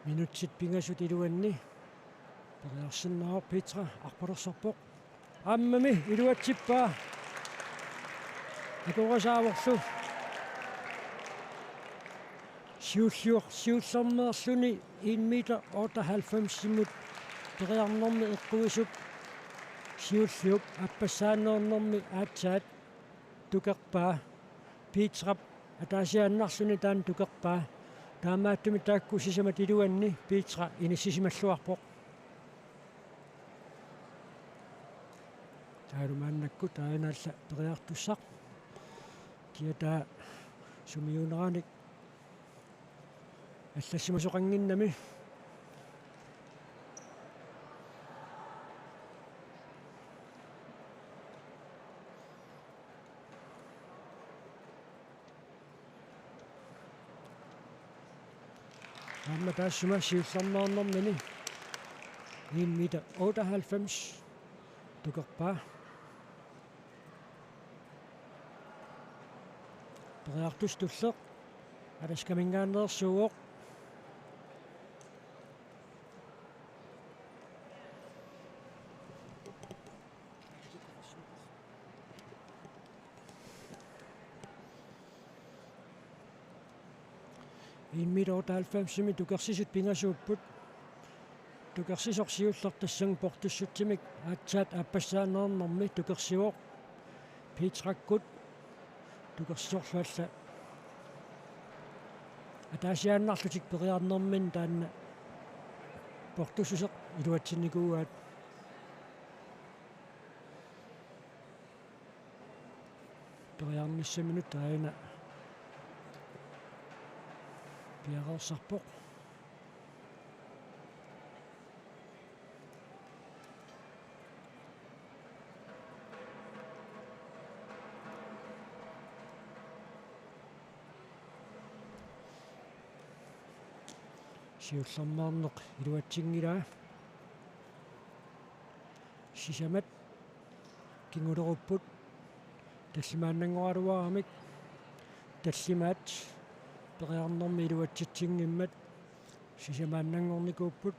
Minutsit pingasut iluanni periarsinnaavoq. Petra arpalersorpoq. Aammami iluatsippaa. Akuerisaavorlu. Siullior-, siullermeerluni en meter otteoghalvfemsimut periarnermi eqquisup siulliup aappassaaneernermi aatsaat tukerpaa. Petrap ataasiaannarluni taanna tukerpaa. Taamaattumik taakku sisamat iluanni Petra inissisimalluarpoq. Taavalu maannakkut aajuna alla periartussaq. Kiataa sumiuuneranik allassimasoqannginnami. Aamma taassuma siullermeernermini en meter otteoghalvfems tukerpaa. Periartussaq tulleq Alaskamingaanneersuuvoq. En meter otteoghalvfemsimi tukersisut pingasuupput. Tukersisoq siulleq tassannga portussutsimik aatsaat aappassaaneernermi tukersivoq Petrakkut. Tukersisorlu alla ataasiaannarlutik periarnerminni taanna portussuseq iluatsinnikuuaat. Periarnissaminut taanna piareersarpoq. Siullermeerneq iluatsinngilaa. Sisamat kingulerupput tallimaannanngoraluaramik. Tallimaat periarnermi iluatsitsinngimmat sisamaannanngornikuupput.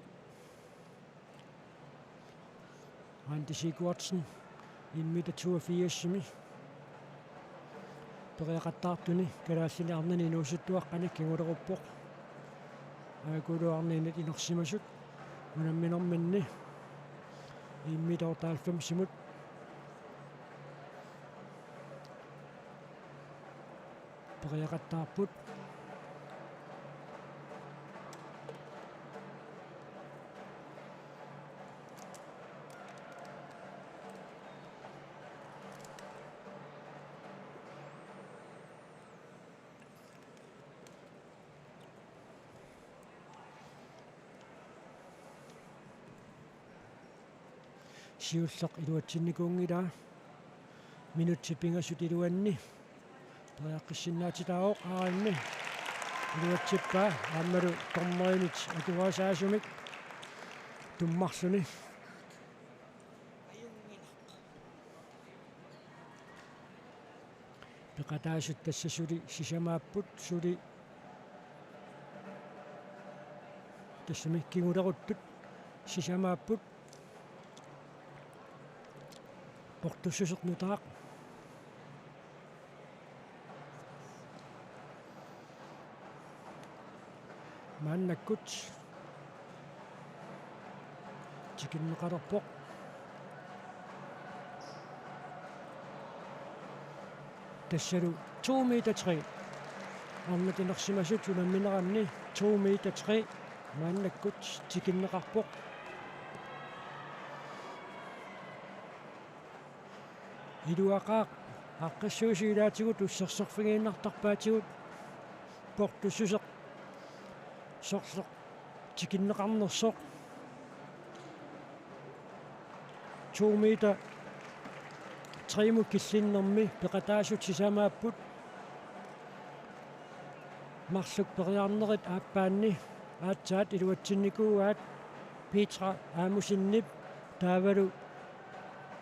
Randi Sigurdsen en meter toogfirsimi periaqattaartuni kalaallinik arnani inuusuttuaqqani kinguleruppoq. Aajuku arnat inersimasut unamminerminni en meter otteoghalvfemsimut periaqattaarput. Siulleq iluatsinnikuunngilaa. Minutsit pingasut iluanni periaqqissinnaatitaavoq, aamma iluatsippaa aammalu dommerimit atugasaasumik tummarluni. Peqataasut tassa suli sisamaapput, suli tassami kinguleruttut sisamaapput. Portussuseq nutaaq. Maannakkut tikinneqalerpoq. Tassalu to meter tre. Arnat inersimasut unammineranni to meter tre maannakkut tikinneqarpoq. Iluaqaaq aaqqissuussilaatigut ussersorfigiinnartarpaatigut portussuseq sorleq tikinneqarnersoq. To meter tremut killinnermi peqataasut sisamaapput. Marluk periarnerit aappaanni aatsaat iluatsinnikuuaat Petra Amossenip taavalu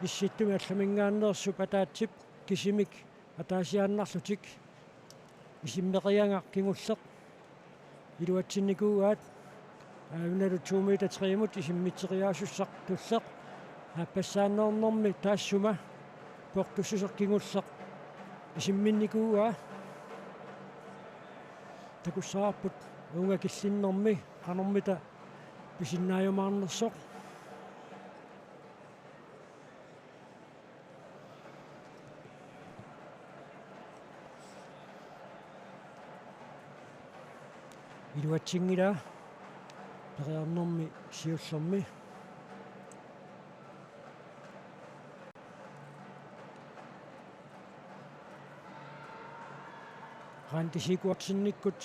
Issittumi allaminngaanneersup ataatsip kisimik ataasiaannarlutik. Isimmeriagaq kingulleq iluatsinnikuuaat. Aajuna to meter tremut isimmitseriaasussaq tulleq. Aappassaanneernermi taassuma portussuseq kingulleq isimminnikuuaa. Takussavarput uunga killinnermi qanormita pisinnaajumaarnersoq. Iluatsinngilaa periarnermi siullermi. Randi Sigurdsenikkut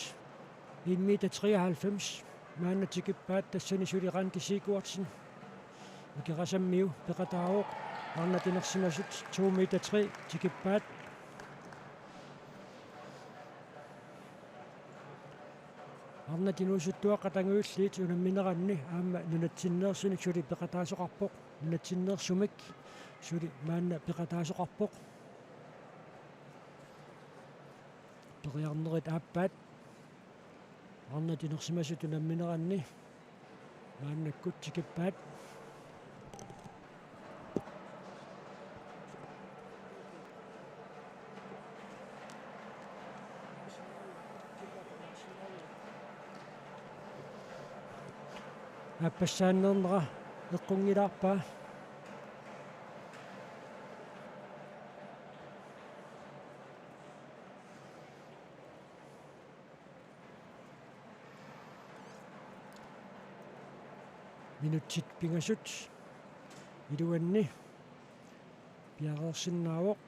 en meter treoghalvfems maanna tikippaat, tassani suli Randi Sigurdsen Ikerasammiu peqataavoq. Arnat inersimasut to meter tre tikippaat. Arnat inuusuttuaqqat angajulliit unammineranni aamma nunatsinneersunik suli peqataasoqarpoq. Nunatsinneersumik suli maanna peqataasoqarpoq. Periarnerit aappaat. Arnat inersimasut unammineranni maannakkut tikippaat. aappassaanneernera eqqunngilaarpaa. Minutsit pingasut iluanni piareersinnaavoq.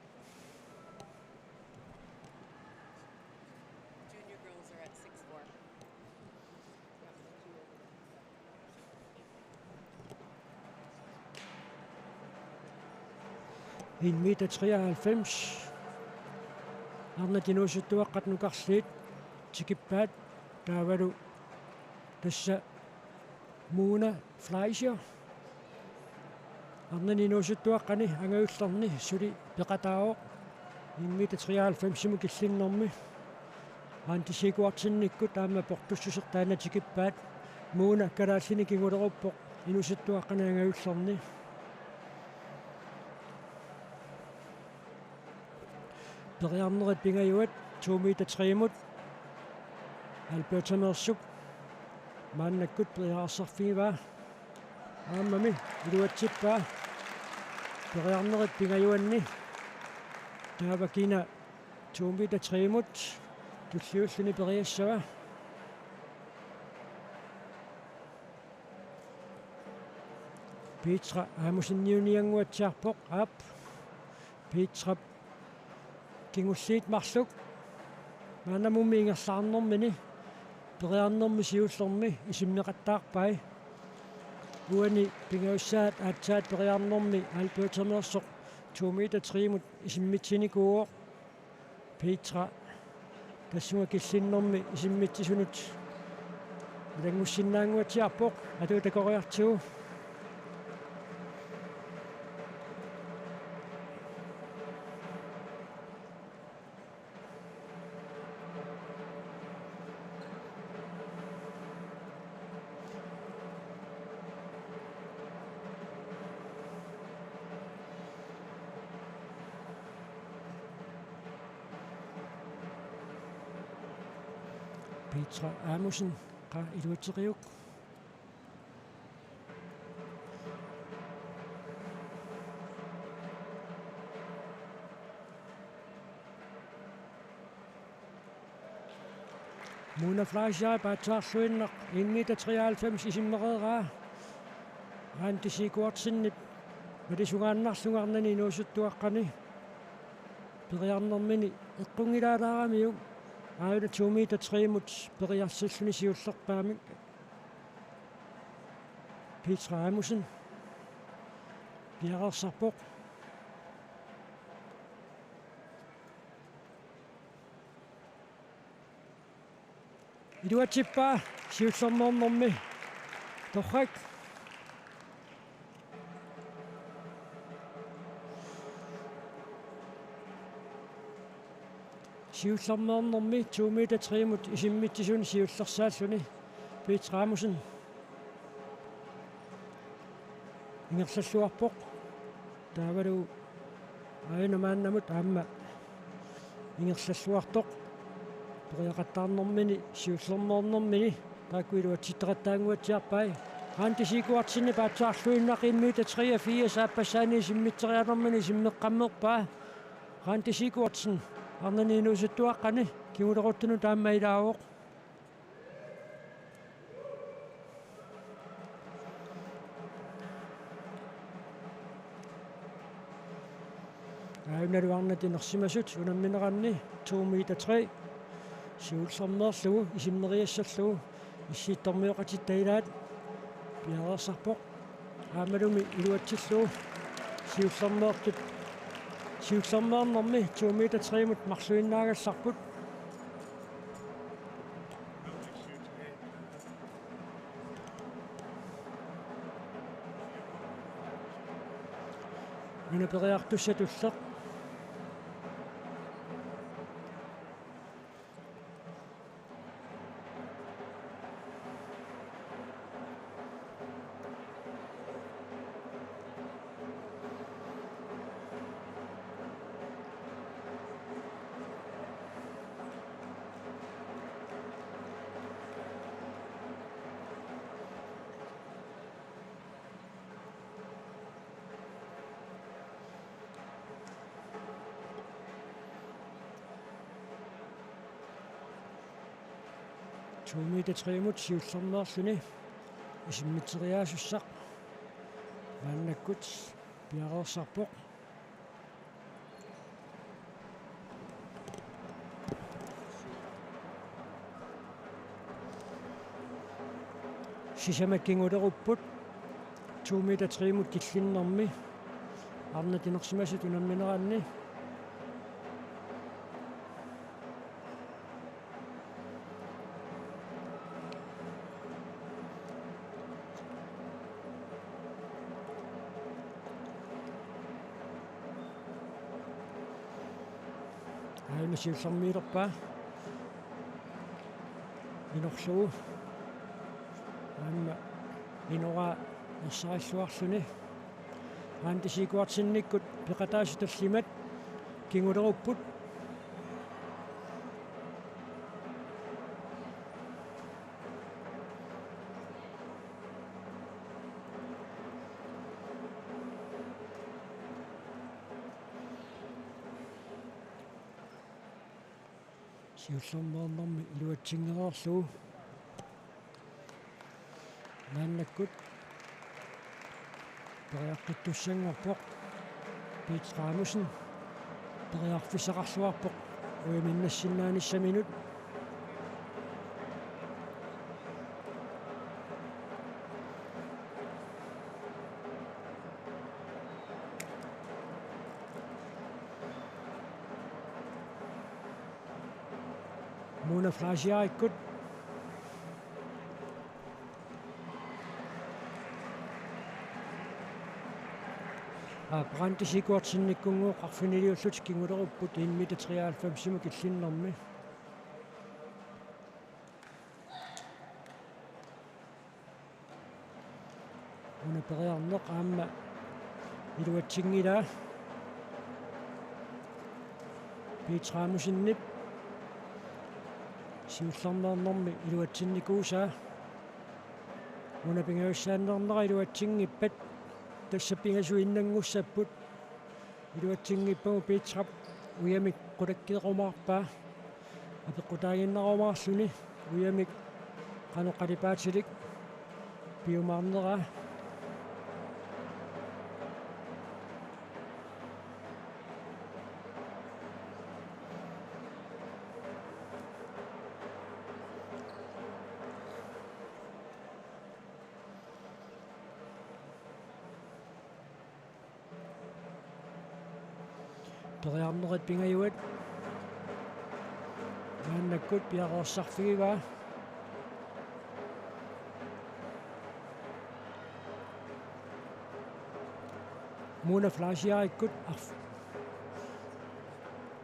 En meter treoghalvfems. Arnat inuusuttuaqqat nukarliit tikippaat, taavalu tassa Mona Fleischer arnani inuusuttuaqqani angajullerni suli peqataavoq en meter treoghalvfemsimut killinnermi. Randi Sigurdsenikkut aamma portussuseq taanna tikippaat. Mona kalaallini kinguleruppoq inuusuttuaqqani angajullerni. Periarnerit pingajuat to meter treimut. Alberta Meersup maannakkut periarsarfigivaa. Aammami iluatsippaa. Periarnerit pingajuanni. Taava kina to meter treimut tulliulluni periassava? Petra Amoseniuniannguatsiarpoq, aap. Petrap kingulliit marluk maannamummi ingerlaarnermini periarnermi siullermi isimmeqattaarpai. Uani pingajussaat aatsaat periarnermi Alberta Meersoq to meter treimut isimmitsiniikuuvoq. Petra tassunga killinnermi isimmitsisunut ilanngussinnaannguatsiarpoq, atuutakoriartigu. Petra Amundsen, qaa iluatseqiuk. Mona Fleischer paatsaarluinnaq en meter treoghalvfems isimmereeraa. Randi Sigurdsenip malisungaannarlunga arnani inuusuttuaqqani periarnermini eqqunngilaalaaramiuk, aajuna to meter treimut periarsilluni siullerpaamik. Petra Amundsen piareersarpoq. Iluatsippaa siullermeernermi torrak. Siullermeernermi to meter treimut isimmitsisuni siullersaalluni Petra Amundsen ingerlalluarpoq. Taavalu aajuna maannamut aamma ingerlalluartoq. Periaqattaarnermini siullermeernermini taakku iluatsitseqattaannguatsiarpai. Randi Sigurdsenip paatsaarluinnaq en meter treogfirs aappassaani isimmitseriarnermini isimmeqqammerpaa. Randi Sigurdsen arnani inuusuttuaqqani kinguleruttunut aamma ilaavoq. Aajunalu arnat inersimasut unammineranni to meter tre. Siullermeerlugu isimmeriassallugu issiittormioqatitta ilaat piareersarpoq. Aammalumi iluatsillugu siullermeertut, siullermeernermi to meter treimut marluinnaagallarput. Una periartussatulleq. To meter tre-mut siullermeerluni isimmiteriaasussaq maannakkut piareersarpoq. Sisamat kingulerupput to meter tre-mut killinnermi arnat inersimasut unammineranni. Aima siullermiilerpaa. Inorlugu. Aamma inoraa ersarilluarluni. Randi Sigurdsennikkut peqataasut tallimat kingulerupput. Siullermeernermi iluatsinngikkaluarlugu. Maannakkut periarfissaqartussanngorpoq Peter Amundsen. Periarfissaqarluarpoq ujaminnassinnaanissaminnut. Mona Fleischer ikkut. Aa, Randi Sigurdsennikkunngooq arfiniliullutik kingulerupput en meter treoghalvfemsimut killinnermi. Una periarneq aamma iluatsinngilaa. Peter Amundsenip siullermeernermi iluatsinnikuusaa. Una pingajussaanneernera iluatsinngippat tassa pingasuinnanngussapput. Iluatsinngippagu Petrap ujamik qulakkeerumaarpaa. Apeqqutaaginnarumaarluni ujamik qanoq qalipaatilik piumaarneraa. Periarnerit pingajuat. Maannakkut piareersarfigivaa. Mona Fleischerikkut arf-,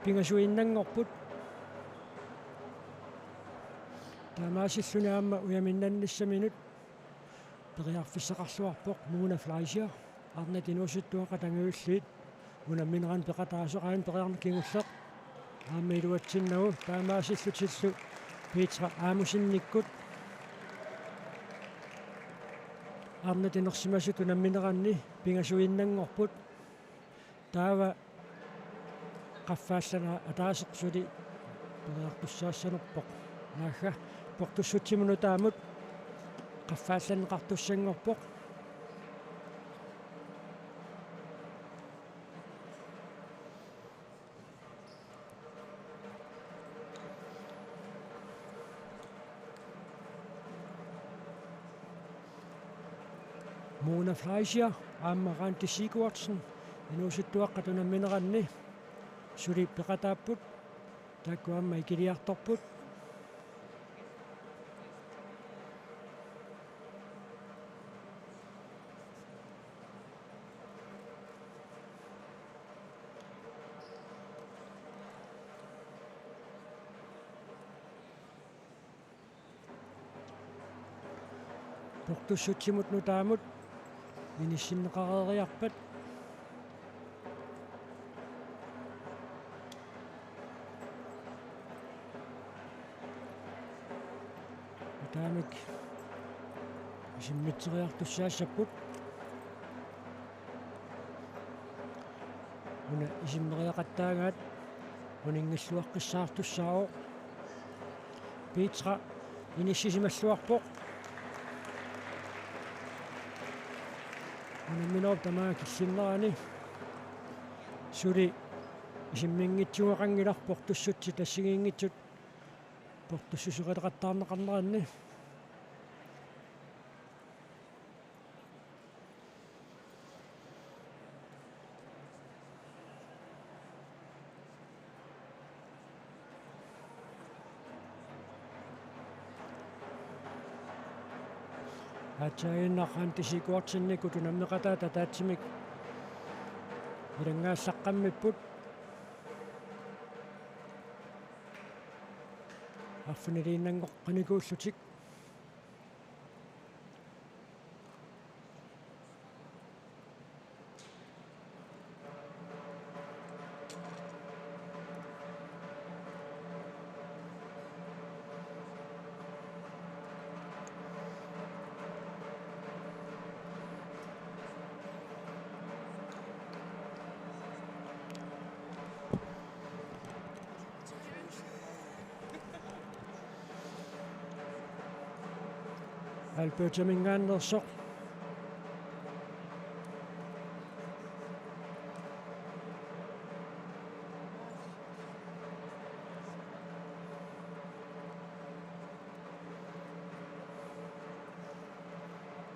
pingasuinnanngorput. Taamaasilluni aamma ujaminnannissaminut periarfissaqarluarpoq Mona Fleischer. Arnat inuusuttuaqqat angajulliit unammineranni peqataasoq aana periarneq kingulleq aamma iluatsinnagu, taamaasillutillu Petra Amundsenikkut arnat inersimasut unammineranni pingasuinnanngorput. Taava qaffaallanneq ataaseq suli periartussaassanerpoq. Naagga, portussutsimut nutaamut qaffaallanneqartussanngorpoq. Mona Fleischer aamma Randi Sigurdsen inuusuttuaqqat unammineranni suli peqataapput, taakku aamma ikiliartorput. Portussutsimut nutaamut inissinneqareeriarpat. Nutaamik isimmiteriartussaassapput. Una isimmeriaqattaagaat uninngilluaqqissaartussaavoq. Petra inissisimalluarpoq. Unamminerup tamaat killinnerani suli isimminngitsuugaqanngilaq portussutsit assigiinngitsut portussuseqattaarneqarneranni. Aatsaannguaq Randi Sigurdsenikut unammeqataata ataatsimik ilanngaallaqqammerput. Arfiniliinnanngoqqanikuullutik. Albertaminngaanneersoq.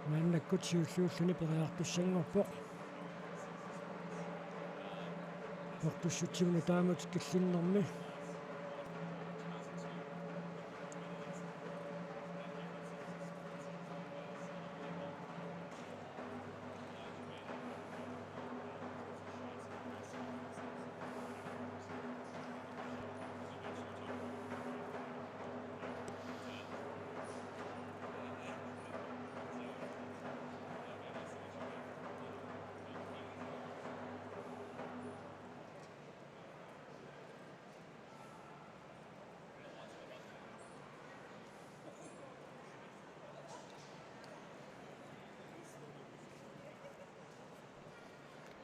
Maannakkut siulliulluni periartussanngorpoq. Portussutsiminut taamut killinnermi.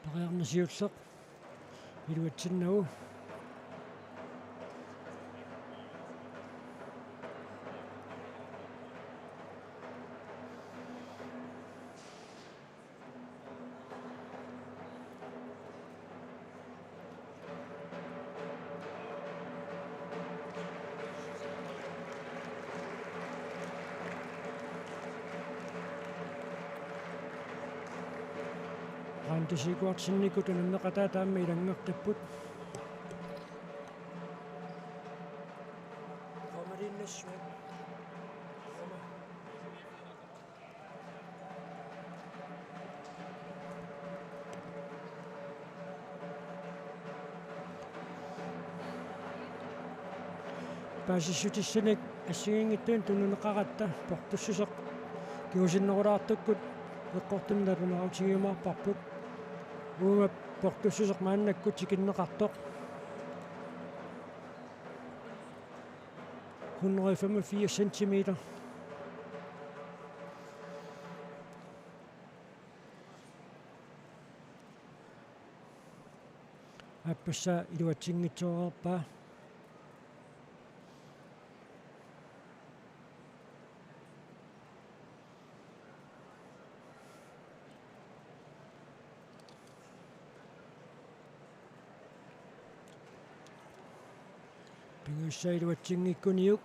Periarneq siulleq iluatsinnagu. Randi Sigurdsenikut unammeqataata aamma ilanngeqqipput. Paasissutissanik assigiinngitsunik tununeqaratta portussuseq kingusinnerulaartukkut eqqortumik nalunaarutigiumaarparput. Uuma portussuseq maannakkut tikinneqartoq. Hundrede femogfirs centimeter. Aappassaa iluatsinngitsoorpaa. Pingajussaa iluatsinngikkuniuk.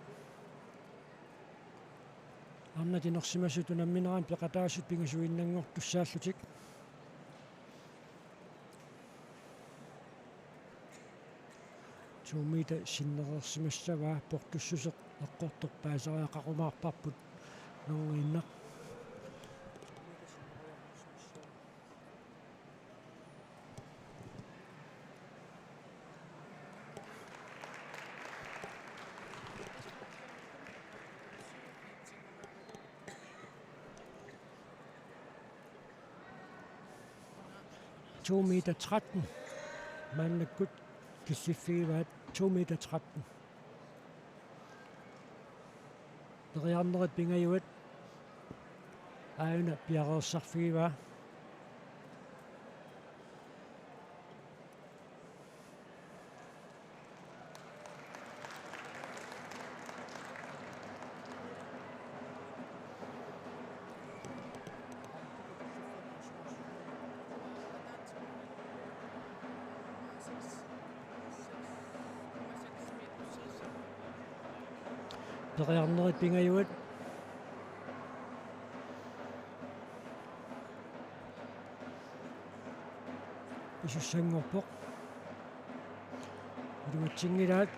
Arnat inersimasut unamminerani peqataasut pingasuinnanngortussaallutik. To meter sinnereersimassavaa portussuseq eqqortoq paaseriaqarumaarparput nungiinnaq. To meter tretten. Maannakkut killiffigivaat to meter tretten. Periarnerit pingajuat aajuna piareersarfigivaa. Periarnerit pingajuat. Pisussanngorpoq. Iluatsinngillat.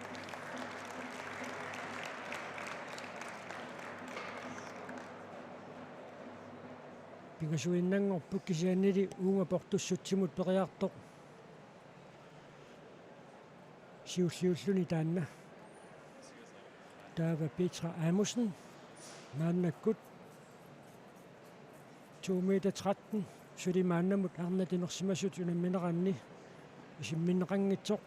Pingasuinnanngorput kisiannili uunga portussutsimut periartoq. Siulliulluni taanna. Taava Petra Amundsen maannakkut to meter tretten, suli maannamut arnat inersimasut unammineranni isimminneqanngitsoq.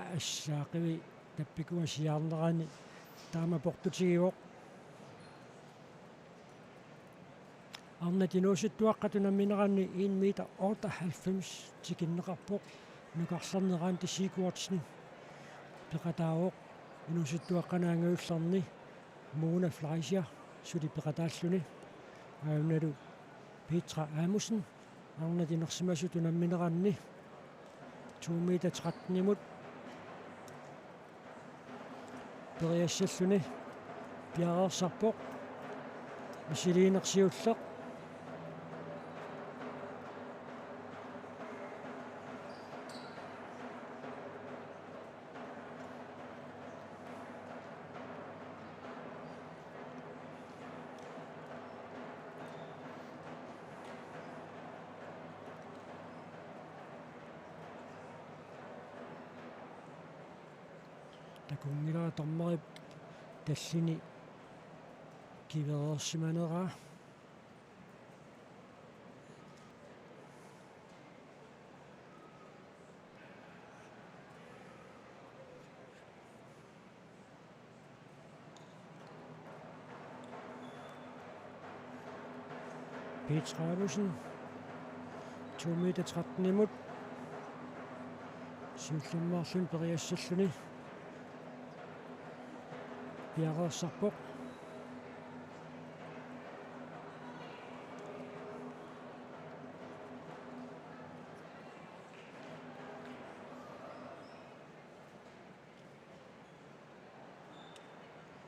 Aasaaqqivi tappikua siaarnerani taama portutigivoq. Arnat inuusuttuaqqat unammineranni en meter otteoghalvfems tikinneqarpoq. Nukarlernerani Sigurdsen peqataavoq, inuusuttuaqqanut angajullerni Mona Fleischer suli peqataalluni. Aammalu Petra Amundsen arnat inersimasut unammineranni to meter tretten-imut periassalluni piareersarpoq. Misiliineq siulleq. Takunngilara dommerip tallini kivereersimaneraa. Petra Amundsen, to meter tretten-imut. Siullermeerluni periassalluni piareersarpoq.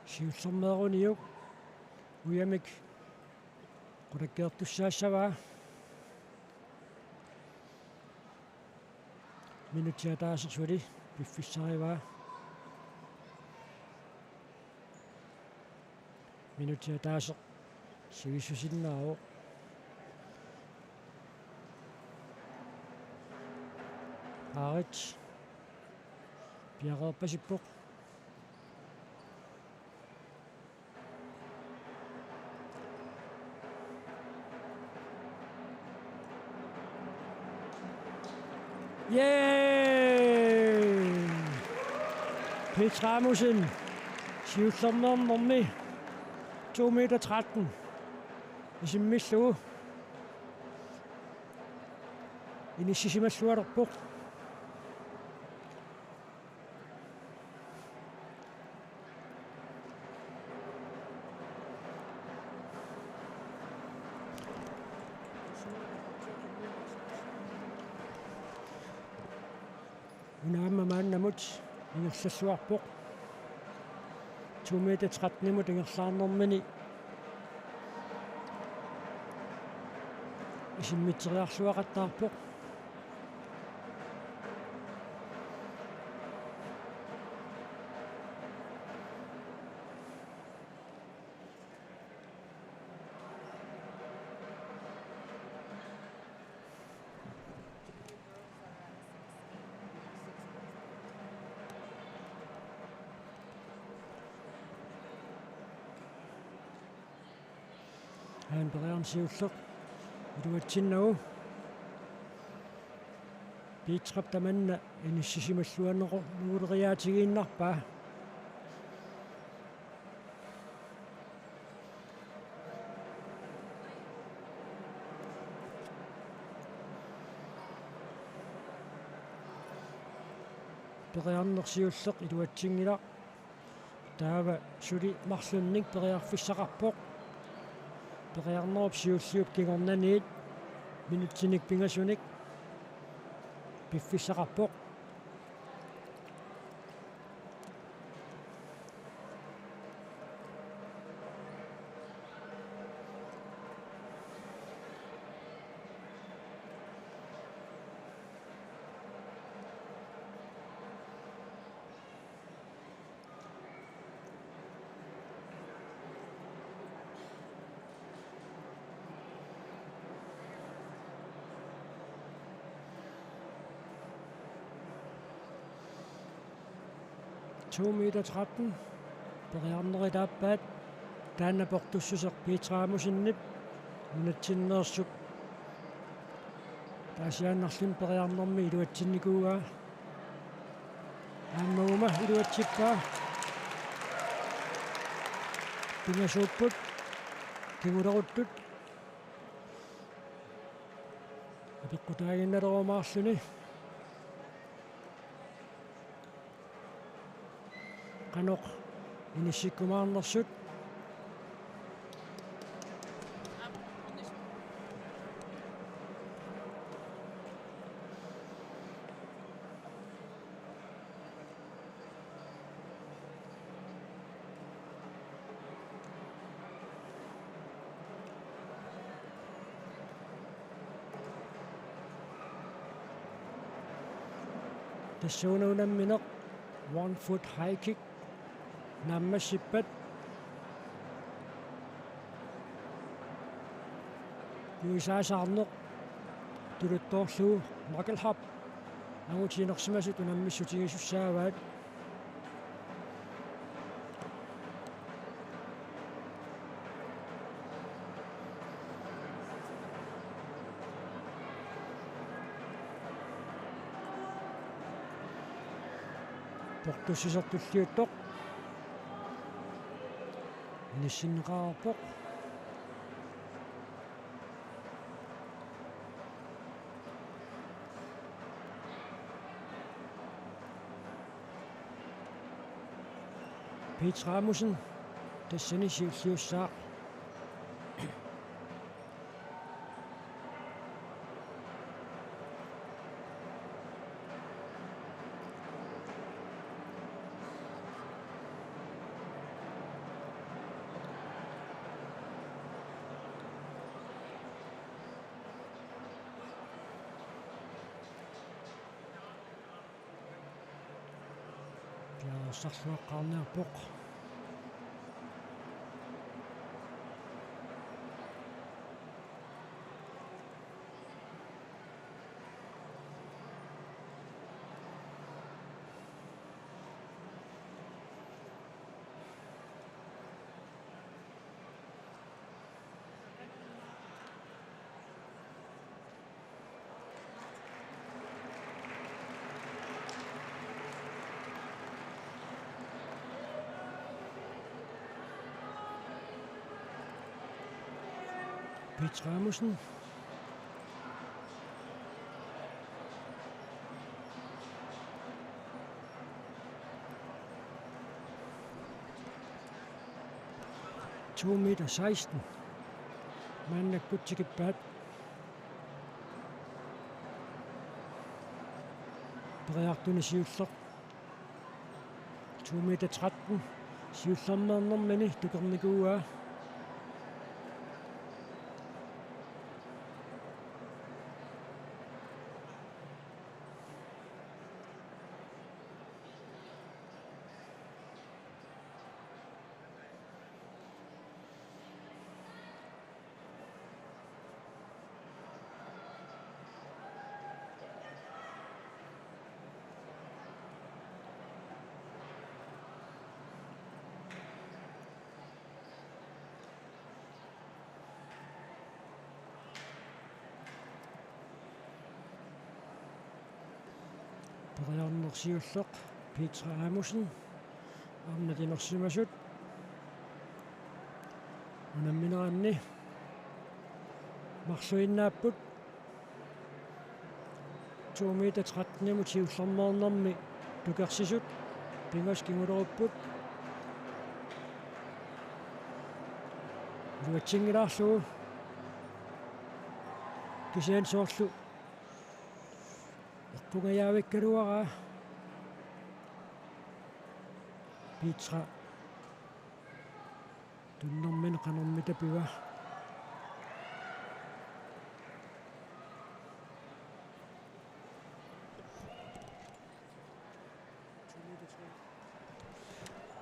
Siullermeeruniuk ujamik qulakkeertussaassavaa. Minutsit ataaseq suli piffissarivaa. Minutsit ataaseq sivissusinnaavoq. Paarit piareerpasippoq. Yay! Petra Amundsen, siullermeernermi to meter tretten isimmillugu inissisimallualerpoq. Una aamma maannamut ingerlalluarpoq. To meter tretten-imut ingerlaarnermini isimmitseriarluaqattaarpoq. Aana periarneq siulleq iluatsinnagu. Petrap tamanna inissisimalluareerneqarluariaatigiinnarpaa. Periarneq siulleq iluatsinngilaq. Taava suli marlunnik periarfissaqarpoq. Periarnerup siulliup kingornaniit minutsinik pingasunik piffissaqarpoq. To meter tretten. Periarnerit aappaat. Taanna portussuseq Petra Amossenip nunatsinneersup taasiaannarluni periarnermi iluatsinnikuuaa. Aamma uuma iluatsippaa. Pingasuupput. Kinguleruttut. Apeqqutaaginnalerumaarluni. Qanoq inissikkumaarnersut. Tassuuna unammineq one foot high kick naammassippat. Juisaasarneq tuluttoorlugu Nagelhap angut inersimasut unammissutigisussaavaat. Portussuseq tulliuttoq inissinneqareerpoq. Petra Amossenip tassani siulliussaaq. Piareersarluaqqaarniarpoq. Petra Amossenip to meter seksten. Maannakkut tikippaat. Periartuni siulleq. To meter tretten. Siullermeernermini tukernikuuaa. Periarneq siulleq Petra Amossenip arnat inersimasut unammineranni marluinnaapput. To meter trettenimut siullermeernermi tukersisut pingasut kingulerupput. Iluatsinngilaarlugu kisianni soorlu eqqungajaavikkaluaraa. Petra tunnermini qanormita piva?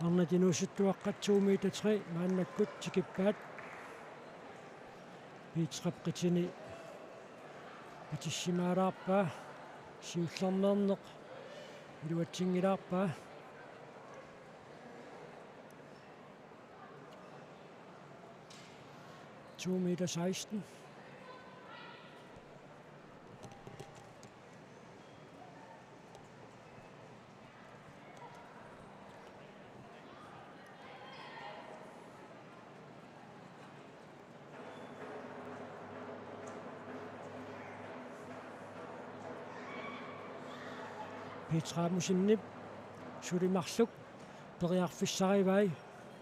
Arnat inuusuttuaqqat to meter tre maannakkut tikippaat. Petrap qitini patissimalaarpaa, siullermeerneq iluatsinngilaarpaa. To meter seksten. Petra Musinip suli marluk periarfissarivai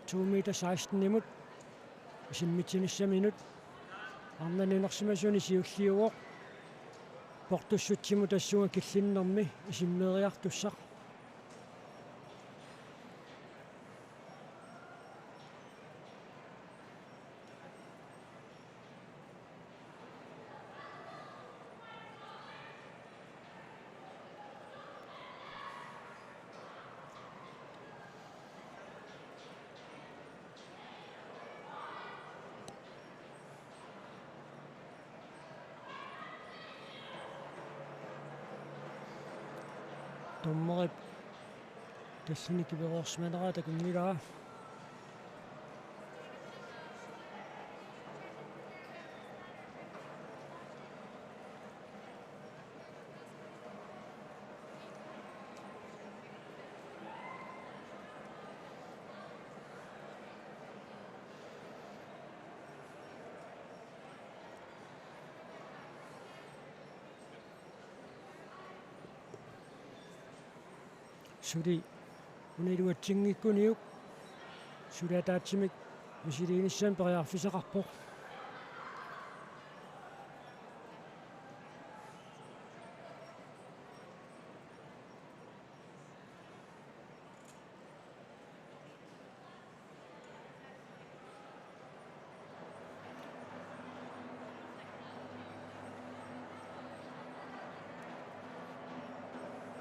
to meter seksten-imut isimmitsinissaminut. Arnat nunarsimasuni siulliuvoq portussutsimut tassunga killinnermi isimmeeriartussaq. Dommerip tassani kivereersimanera takunngilaa. Suli una iluatsinngikkuniuk suli ataatsimik misiliinissamut periarfissaqarpoq.